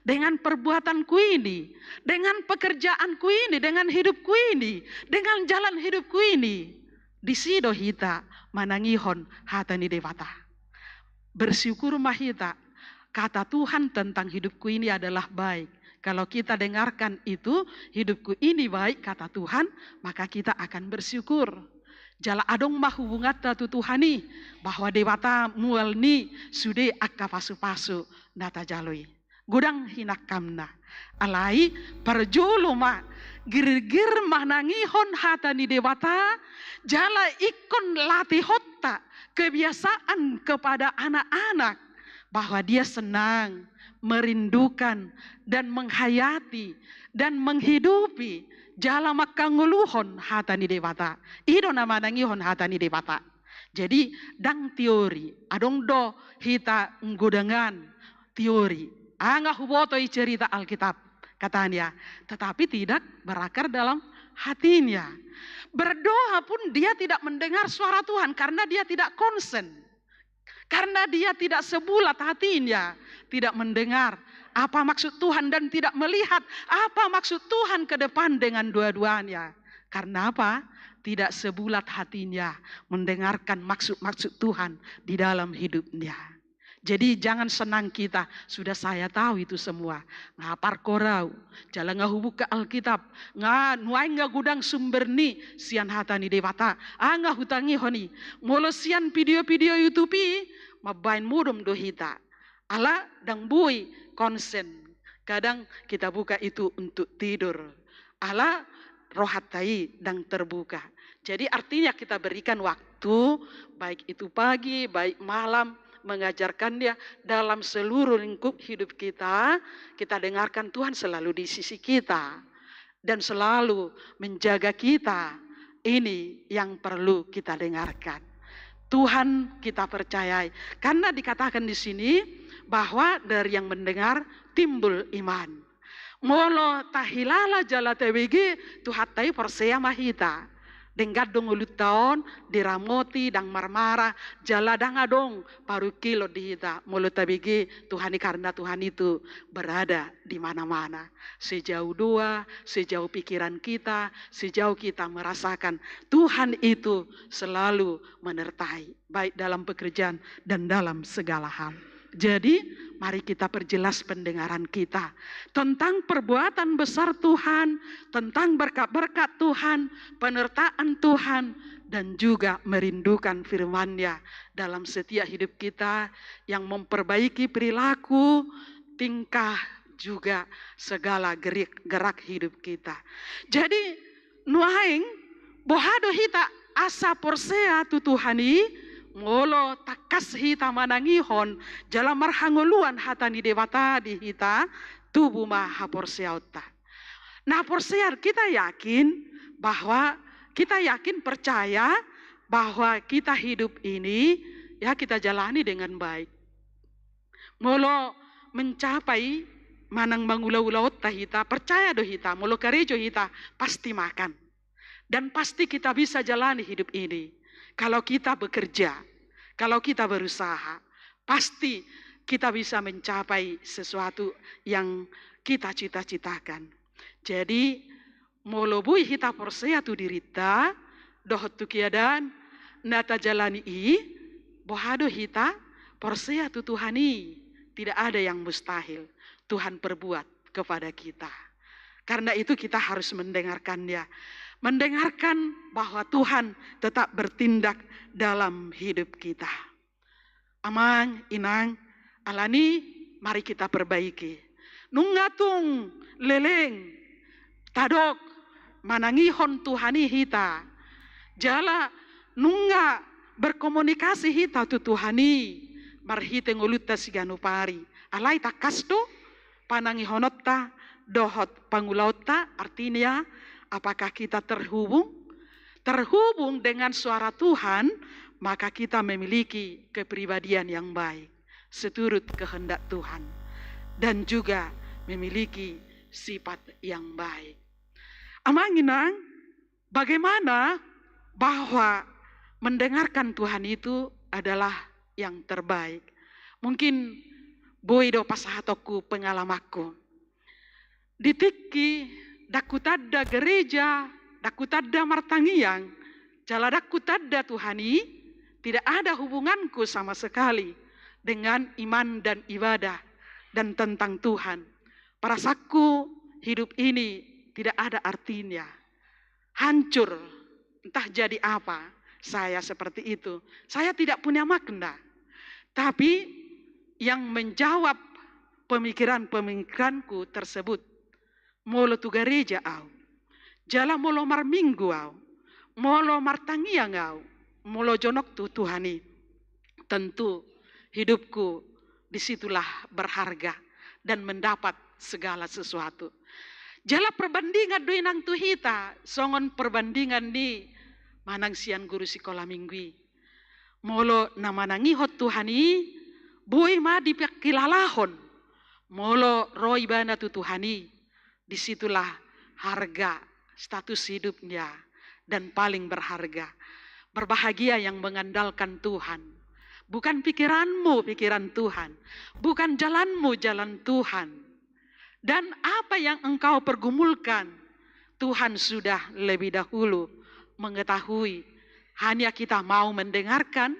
dengan perbuatanku ini, dengan pekerjaanku ini, dengan hidupku ini, dengan jalan hidupku ini? Disi do hita manangihon hata ni Debata. Bersyukur ma hita, kata Tuhan tentang hidupku ini adalah baik. Kalau kita dengarkan itu, hidupku ini baik, kata Tuhan, maka kita akan bersyukur. Jala adong ma hubunganta tu Tuhan i, bahwa Debata mual ni sude angka pasupasu na tajalo i. Godang hinangkanna. Alai parjolo ma girgir manangihon hata ni Debata, jala ingkon latihonta kebiasaan kepada anak-anak bahwa dia senang, merindukan, dan menghayati, dan menghidupi, jala manghangoluhon hata ni Debata. I do na manangihon hata ni Debata. Jadi, ndang teori, adong do hita nggodangan teori. Nga huboto i cerita Alkitab, katanya, tetapi tidak berakar dalam hatinya. Berdoa pun dia tidak mendengar suara Tuhan karena dia tidak konsen. Karena dia tidak sebulat hatinya, tidak mendengar apa maksud Tuhan dan tidak melihat apa maksud Tuhan ke depan dengan dua-duanya. Karena apa? Tidak sebulat hatinya mendengarkan maksud-maksud Tuhan di dalam hidupnya. Jadi jangan senang kita, sudah saya tahu itu semua. Nga parkor au, jala nga hubuka Alkitab, nga nuaeng nga godang sumber ni sian hata ni Debata. Nga hutangihon i. Molo sian video-video YouTube i, mambaen modom do hita. Ala ndang boi konsen. Kadang kita buka itu untuk tidur. Ala rohanta i ndang terbuka. Jadi artinya kita berikan waktu, baik itu pagi, baik malam, mengajarkan dia dalam seluruh lingkup hidup kita, kita dengarkan Tuhan selalu di sisi kita. Dan selalu menjaga kita, ini yang perlu kita dengarkan. Tuhan kita percayai. Karena dikatakan di sini bahwa dari yang mendengar timbul iman. Molo tahilala jala tabege Tuhanta i, porsea ma hita. Denggan do ngolunta on diramoti, ndang marmara, jala ndang adong parungkilon di hita molo tabege Tuhan i, karena Tuhan itu berada di mana-mana. Sejauh doa, sejauh pikiran kita, sejauh kita merasakan, Tuhan itu selalu menyertai, baik dalam pekerjaan dan dalam segala hal. Jadi, mari kita perjelas pendengaran kita tentang perbuatan besar Tuhan, tentang berkat-berkat Tuhan, penyertaan Tuhan, dan juga merindukan firman-Nya dalam setiap hidup kita, yang memperbaiki perilaku, tingkah, juga segala gerik, gerak hidup kita. Jadi, nuaeng, boha do hita asa porsea tu Tuhan i? Molo tangkas hita manangihon jala marhangoluan hata ni Debata di hita, tubu ma haporseaonta. Nah, porsea, kita yakin bahwa, kita yakin, percaya bahwa kita hidup ini, ya, kita jalani dengan baik. Molo mencapai manang mangula-ulaonta hita, percaya do hita, molo karejo hita, pasti makan. Dan pasti kita bisa jalani hidup ini. Kalau kita bekerja, kalau kita berusaha, pasti kita bisa mencapai sesuatu yang kita cita-citakan. Jadi, molo boi hita porsea tu dirinta dohot tu keadaan na tajalani i, boha do hita porsea tu Tuhan i? Tidak ada yang mustahil Tuhan perbuat kepada kita. Karena itu, kita harus mendengarkan-Nya. Mendengarkan bahwa Tuhan tetap bertindak dalam hidup kita. Amang, Inang, alani, mari kita perbaiki. Nunga tung leleng tadok manangihon Tuhan i hita, jala nunga berkomunikasi hita tu Tuhan i marhite ngolunta siganup ari. Alai tangkas do panangihononta dohot pangulaonta, artinya, apakah kita terhubung? Terhubung dengan suara Tuhan, maka kita memiliki kepribadian yang baik, seturut kehendak Tuhan, dan juga memiliki sifat yang baik. Amang, Inang, bagaimana bahwa mendengarkan Tuhan itu adalah yang terbaik? Mungkin boi do pasahatonku pengalamanku. Di tingki ndang hutanda gereja, ndang hutanda martangiang, jala ndang hutanda Tuhan i, tidak ada hubunganku sama sekali dengan iman dan ibadah dan tentang Tuhan. Perasaanku, hidup ini tidak ada artinya. Hancur, entah jadi apa. Saya seperti itu. Saya tidak punya makna. Tapi yang menjawab pemikiran-pemikiranku tersebut, molo tu gareja au, jala molo marminggu au, molo martangiang au, molo jonok tu Tuhan i, tentu hidupku di situlah berharga dan mendapat segala sesuatu. Jala perbandingan do i nang tu hita, songon perbandingan ni manang sian guru sikola minggu i. Molo na manangihon Tuhan i, boi ma dipangkilalahon. Molo ro ibana tu Tuhan i, di situlah harga, status hidupnya, dan paling berharga. Berbahagia yang mengandalkan Tuhan. Bukan pikiranmu pikiran Tuhan, bukan jalanmu jalan Tuhan. Dan apa yang engkau pergumulkan, Tuhan sudah lebih dahulu mengetahui. Hanya kita mau mendengarkan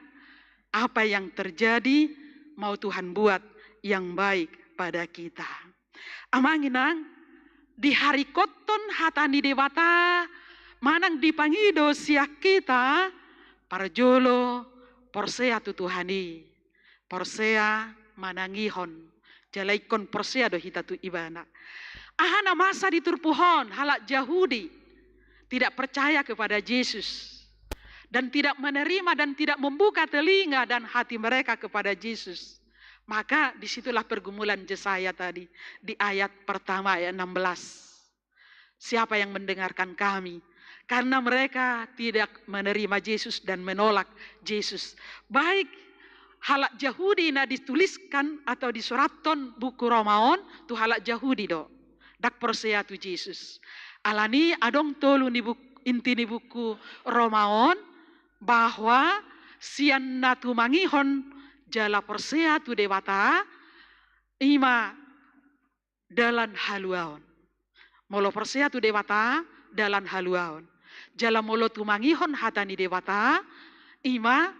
apa yang terjadi, mau Tuhan buat yang baik pada kita. Amang inang, diharikothon hata ni Debata manang dipangido sian hita, parjolo porsea tu Tuhan i. Porsea manangihon, jala ingkon porsea do hita tu ibana. Aha na masa di turpuk on, halak Jahudi tidak percaya kepada Jesus dan tidak menerima dan tidak membuka telinga dan hati mereka kepada Jesus. Maka disitulah pergumulan Yesaya tadi di ayat pertama, ayat enam belas. Siapa yang mendengarkan kami? Karena mereka tidak menerima Yesus dan menolak Yesus. Baik halak Jahudi na dituliskan atau disurathon buku Roma on, tu halak Jahudi do. Ndang porsea tu Yesus. Alani adong tolu ni buk-, inti ni buku Roma on, bahwa sian na tumangihon jala porsea tu Debata, i ma dalan haluaon. Molo porsea tu Debata, dalan haluaon. Jala molo tumangihon hata ni Debata, i ma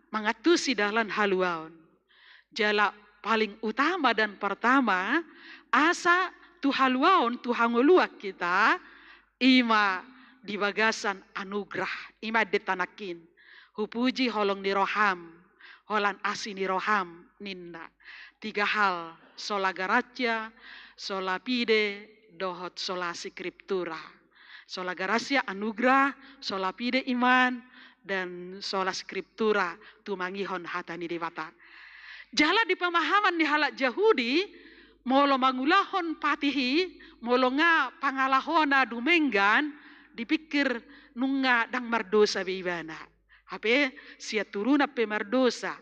mangantusi dalan haluaon. Jala paling utama dan pertama, asa tu haluaon, tu hangoluan hita, i ma di bagasan anugrah, i ma ende tanangkin. Hupuji holong ni roham, holan asi ni roham, ninna. Tiga hal, sola gratia, sola fide, dohot sola scriptura. Sola gratia anugrah, sola fide iman, dan sola scriptura tumangihon hata ni Debata. Jala di pemahaman ni halak Jahudi, molo mangulahon patih i, molo nga pangalahona dumenggan, dipikir nunga ndang mardosa be ibana. Hape sian turunan pe mardosa.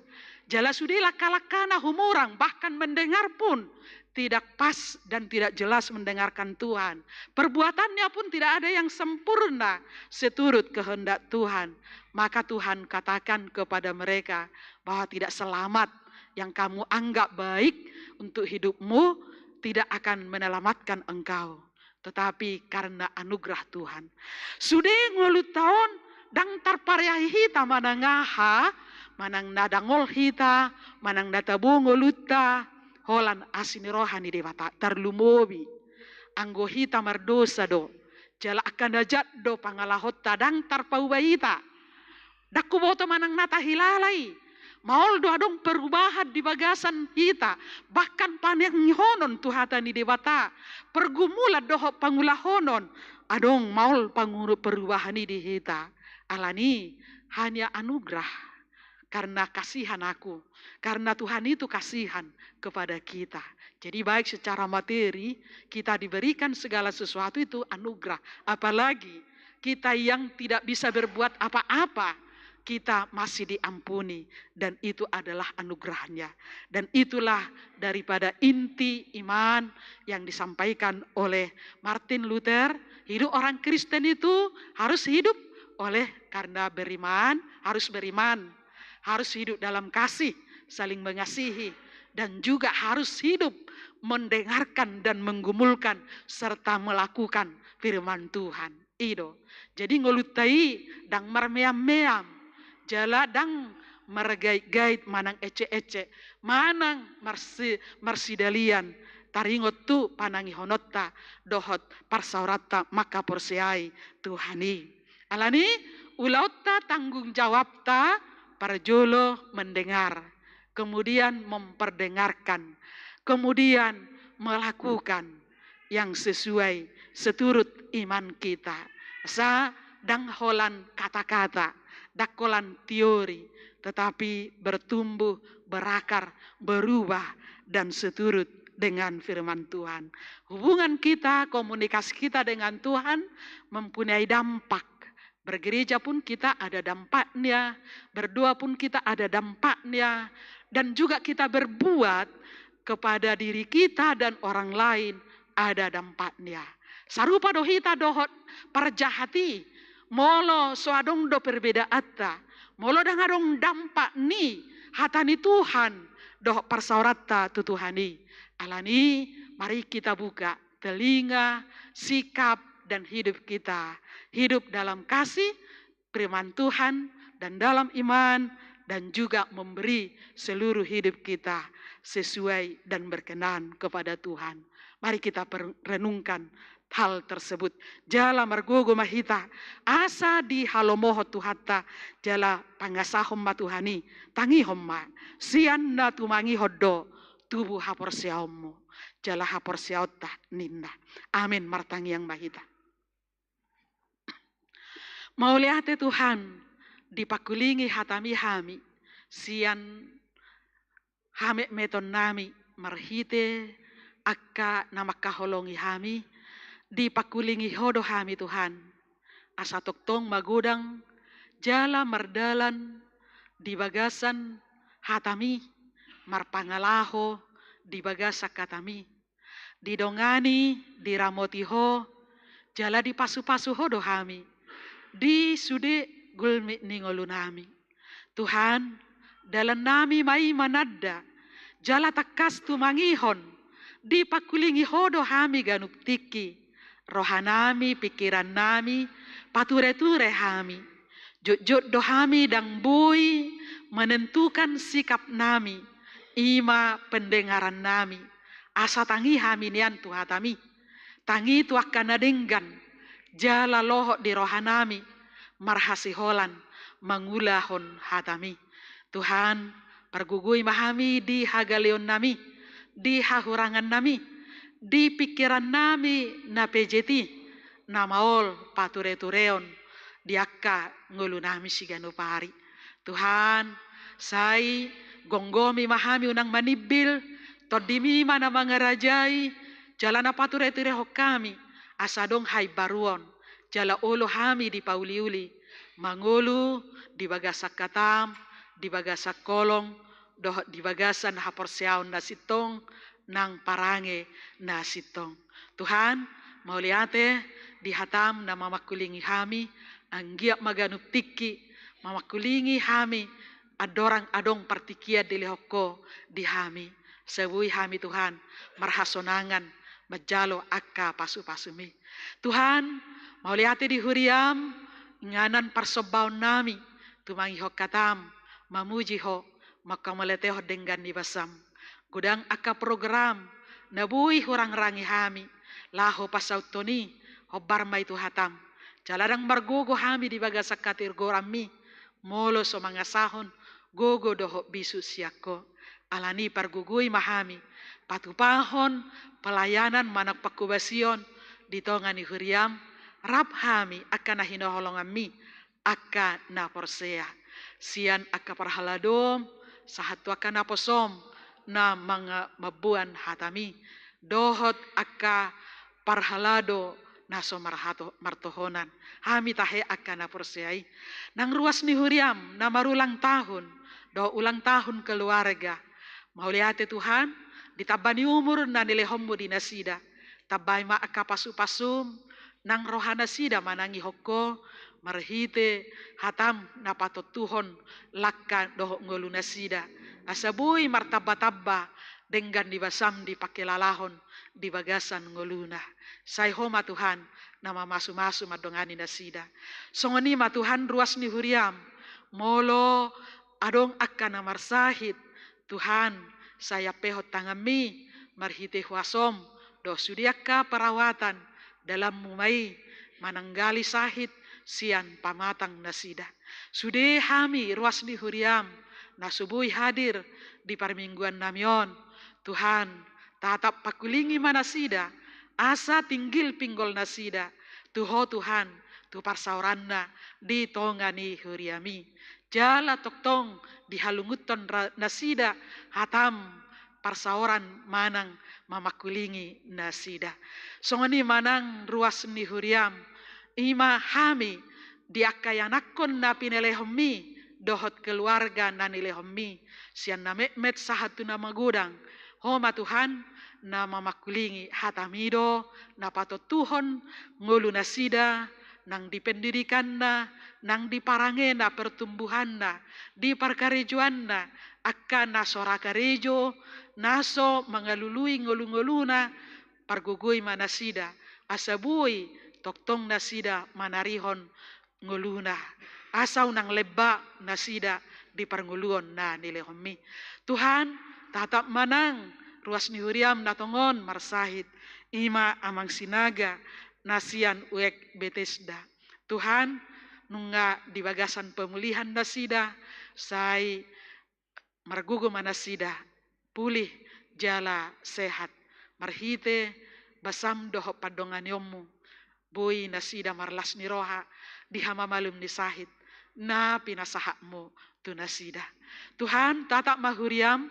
Jala sude langka-langkana humurang, bahkan mendengar pun tidak pas dan tidak jelas mendengarkan Tuhan. Perbuatannya pun tidak ada yang sempurna seturut kehendak Tuhan. Maka Tuhan katakan kepada mereka bahwa tidak selamat yang kamu anggap baik untuk hidupmu tidak akan menyelamatkan engkau. Tetapi karena anugerah Tuhan. Sude ngolunta on ndang tarpareahi hita manang aha, manang na dangol hita, manang na tabo ngolunta, holan asi ni roha ni Debata, tarlumobi anggo hita mardosa do. Jala angka na jat do pangalahonta ndang tarpauba hita. Ndang huboto manang na tahilala i. Maol do adong perubahan di bagasan hita, bahkan panangihonon tu hata ni Debata, pergumulan dohot pangulahonon, adong maol panguru-, perubahan i di hita. Alani hanya anugerah, karena kasihan aku, karena Tuhan itu kasihan kepada kita. Jadi baik secara materi kita diberikan segala sesuatu itu anugerah, apalagi kita yang tidak bisa berbuat apa-apa, kita masih diampuni, dan itu adalah anugerahnya. Dan itulah daripada inti iman yang disampaikan oleh Martin Luther. Hidup orang Kristen itu harus hidup oleh karena beriman, harus beriman, harus hidup dalam kasih, saling mengasihi, dan juga harus hidup mendengarkan dan menggumulkan serta melakukan firman Tuhan. I do. Jadi ngolunta i ndang marmeam-meam, jala ndang margait-gait manang ecek-ecek, manang marsi-, marsidalian, taringot tu panangihononta dohot parsaoranta mangkaporseai Tuhan i. Alani, ulaonta, tanggung jawabta, parjolo mendengar, kemudian memperdengarkan, kemudian melakukan yang sesuai, seturut iman kita. Asa ndang holan kata-kata, ndang holan teori, tetapi bertumbuh, berakar, berubah, dan seturut dengan firman Tuhan. Hubungan kita, komunikasi kita dengan Tuhan mempunyai dampak. Bergereja pun kita ada dampaknya, berdoa pun kita ada dampaknya, dan juga kita berbuat kepada diri kita dan orang lain ada dampaknya. Sarupa do hita dohot parjahat i, molo so adong do perbedaanta, molo ndang adong dampak ni hata ni Tuhan dohot parsaoranta tu Tuhan i. Alani, mari kita buka telinga, sikap, dan hidup kita. Hidup dalam kasih, firman Tuhan, dan dalam iman, dan juga memberi seluruh hidup kita sesuai dan berkenan kepada Tuhan. Mari kita per-, renungkan hal tersebut. Jala margogo ma hita, asa dihalomohon Tuhanta, jala pangasahon ma Tuhan i, tangihon ma, sian na tumangihon do tubu haporseaonmu, jala haporseaonta, ninna. Amin, martangiang ma hita. Mauliate Tuhan, dipangkulingi hataMi hami, sian hametmetonnami, marhite angka na mangkaholongi hami, dipangkulingi Ho do hami Tuhan, asa tongtong magodang, jala mardalan, di bagasan hataMi, marpangalaho, di bagasan hataMi, didongani, diramoti Ho, jala dipasupasu Ho do hami, di sude gulmit ni ngolunami. Tuhan, dalannami ma i mananda, jala tangkas tumangihon, dipangkulingi Ho do hami ganup tingki, rohanami, pingkirannami, patureture hami. Jotjot do hami ndang boi menentukan sikapnami, i ma pendengarannami. Asa tangi hami nian tu hataMi. Tangi tu angka na denggan, jala lohot di rohanami, marhasiholan, mangulahon hataMi. Tuhan, pargogoi ma hami di hagaleonnami, di hahurangannami, di pingkirannami na pejet i, na maol paturetureon di angka ngolunami siganup ari. Tuhan, sai gomgomi ma hami unang manimbil, TondiMi ma na mangarajai, jala na patureturehon hami, asa adong haimbaruon, jala olo hami dipauliuli, mangolu di bagasan hataM, di bagasan holong, dohot di bagasan haporseaon na sintong, nang parange na sintong. Tuhan, mauliate di hataM na mamangkulingi hami, anggiat ma ganup tingki, mamangkulingi hami, andorang adong partingkian dilehon Ho di hami. Asa boi hami Tuhan, marhasonangan, manjalo angka pasupasuMi. Tuhan, mauliate di huriaM, inganan parsombaonnami, tumangihon hataM, mamuji Ho, mangkamauliatehon denggan ni basaM. Godang angka program, na boi hurangrangi hami, laho pasauthon i, hombar ma i tu hataM. Jala ndang margogo hami di bagasan hatirgoranMi, molo so mangasahon, gogo dohot bisuk sian Ho. Alani pargogoi ma hami, patupahon, pelayanan manang pangkobasion, di tonga ni huriaM, rap hami, angka na hinaholonganMi, angka na porsea. Sian angka parhaladoM, sahat tu angka naposoM, na manga-, mamboan hataMi. Dohot angka parhalado na so marhato-, martohonan. Hami tahe angka na porsea i. Nang ruas ni huriaM, na marulang tahun, dohot ulang tahun keluarga. Mauliate Tuhan, ditamba ni umur na nilehonMu di nasida. Tambai ma angka pasupasuM, nang rohanasida manangihon Ho, marhite hataM na patontuhon langka dohot ngolunasida. Asa boi martambatamba denggan ni basaM dipangkilalahon di bagasan ngoluna. Sai Ho ma Tuhan, na mamasumasu mandongani nasida. Songon i ma Tuhan ruas ni huriaM, molo adong angka na marsahit, Tuhan, sai ampehon tanganmi marhite huasom, dohot sude angka perawatan, dalanmu ma i mananggali sahit sian pamatang nasida. Sude hami ruas ni huriam na so boi hadir di parmingguannami on, Tuhan, tatap pangkulingi ma nasida, asa tinggil pinggol nasida tu Ho Tuhan, tu parsaoranna di tonga ni huriami. Jala tongtong dihalungunhon ra-, nasida hatam parsaoran manang mamangkulingi nasida. Songon i ma nang ruas ni huriam, i ma hami di angka ianakhon na pinelehonmi dohot keluarga na nilehonmi, sian na metmet sahat tu na magodang. Ho ma Tuhan, na mamangkulingi, hatami do na patontuhon ngolu nasida, nang di pendidikanna, nang di parangena pertumbuhanna, di parkarejoanna, angka na so ra karejo, na so mangalului ngolungoluna, pargogoi ma nasida, asa boi tongtong nasida manarihon ngoluna, asa unang lemba nasida di parngoluon na nilehonmi. Tuhan, tatap ma nang ruas ni huriam na tongon marsahit, i ma Amang Sinaga na sian U E K Betesda. Tuhan, nunga di bagasan pemulihan nasida, sai margogo ma nasida pulih jala sehat, marhite basam dohot pandonganionmu, boi nasida marlas ni roha di hamamalum ni sahit na pinasahatmu tu nasida. Tuhan, tatap ma huriam,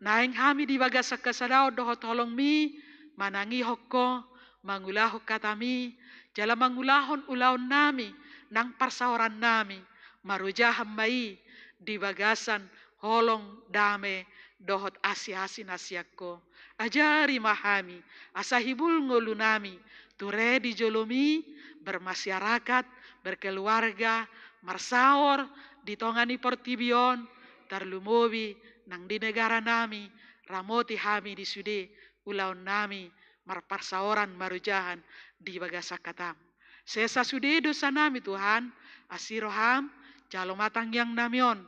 naeng hami di bagasan hasadaon dohot holongmi, manangihon Ho, mangulahon hatami, jala mangulahon ulaonnami, nang parsaorannami, marojahan ma i di bagasan holong, dame, dohot asiasi na sian Ho. Ajari ma hami, asa hibul ngolunami, ture di jolomi, bermasyarakat, berkeluarga, marsaor di tonga ni portibi on, tarlumobi nang di negaranami, ramoti hami di sude ulaonnami, marparsaoran marojahan di bagasan hatam. Sesa sude dosanami Tuhan, asi roham, jalo ma tangiangnami on,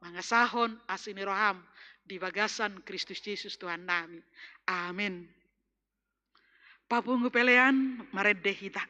mangasahon asi ni roham di bagasan Kristus Jesus Tuhannami. Amin. Papungu pelean, marende hita.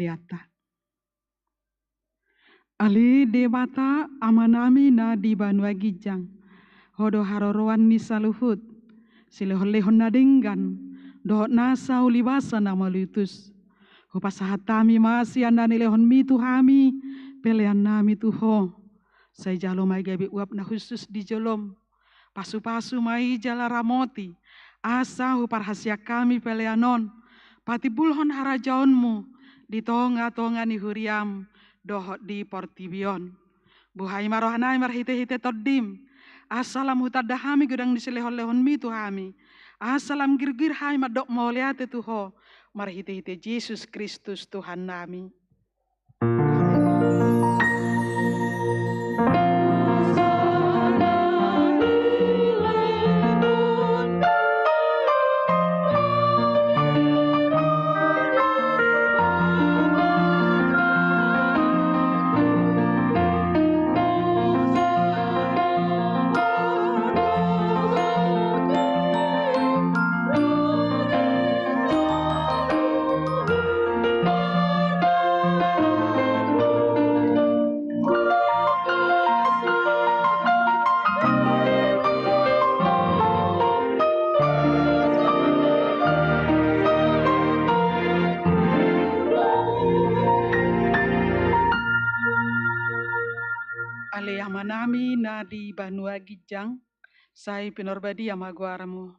Iata. Ale Debata Amanami na di banua ginjang, Ho do haroroan ni saluhut, silehonlehon na denggan, dohot nasa ulibasa na mauliutus. Hupasahat hami ma sian na nilehonMi tu hami, peleannami tu Ho. Sai jalo ma i gabe uap na hushus di jolom. Pasupasu ma i jala ramoti, asa huparhaseang hami pelean on patimbulhon harajaonMu di tongatonga ni huriaM dohot di portibi on. Buhai ma rohanami marhitehite TondiM, asa lam hutanda hami godang ni silehonlehonMi tu hami, asa lam girgir hami mandok mauliate tu Ho, marhitehite Jesus Kristus Tuhannami. Ale Amanami na di banua ginjang, sai pinarbadia ma goarMu,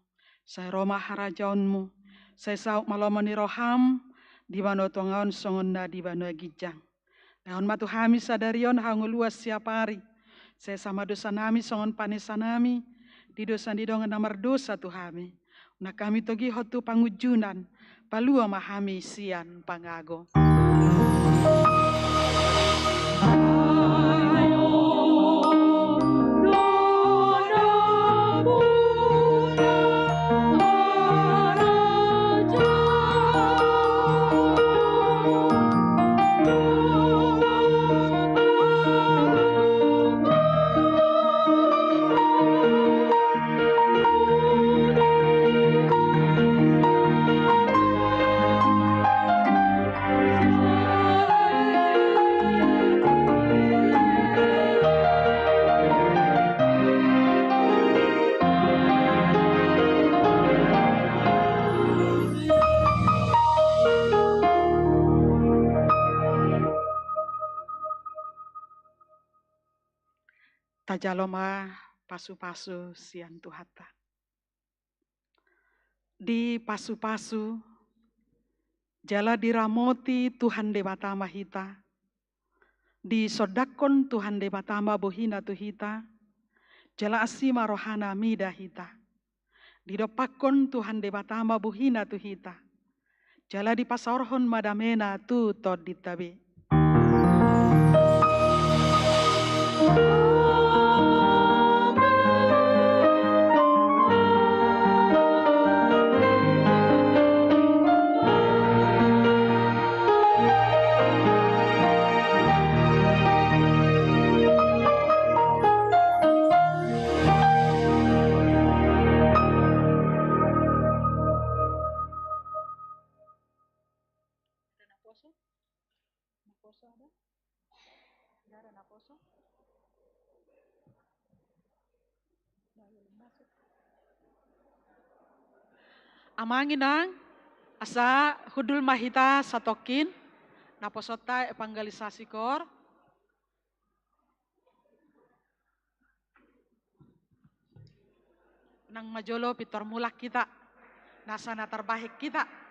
sai ro ma harajaonMu, sai saut ma lomo ni rohaM di banua tonga on songon na di banua ginjang. Lehon ma tu hami sadari on hangoluan siapari, sesa ma dosanami songon panesanami di dosa ni dongan na mardosa tu hami. Unang hami togihon tu pangunjunan, palua ma hami sian pangago. Tajalo ma pasupasu sian Tuhanta. Dipasupasu jala diramoti Tuhan Debata ma hita. Disondangkon Tuhan Debata ma bohiNa tu hita, jala asi ma rohaNa mida hita. Didompakkon Tuhan Debata ma bohiNa tu hita, jala dipasaorhon ma dameNa tu tondinta be. Ada naposo? Naposo ada? Ada naposo? Amang inang, asa hundul ma hita satongkin, naposonta evangelisasi koor. Nang ma jolo pintor mulak hita, nasa na tarbahen hita.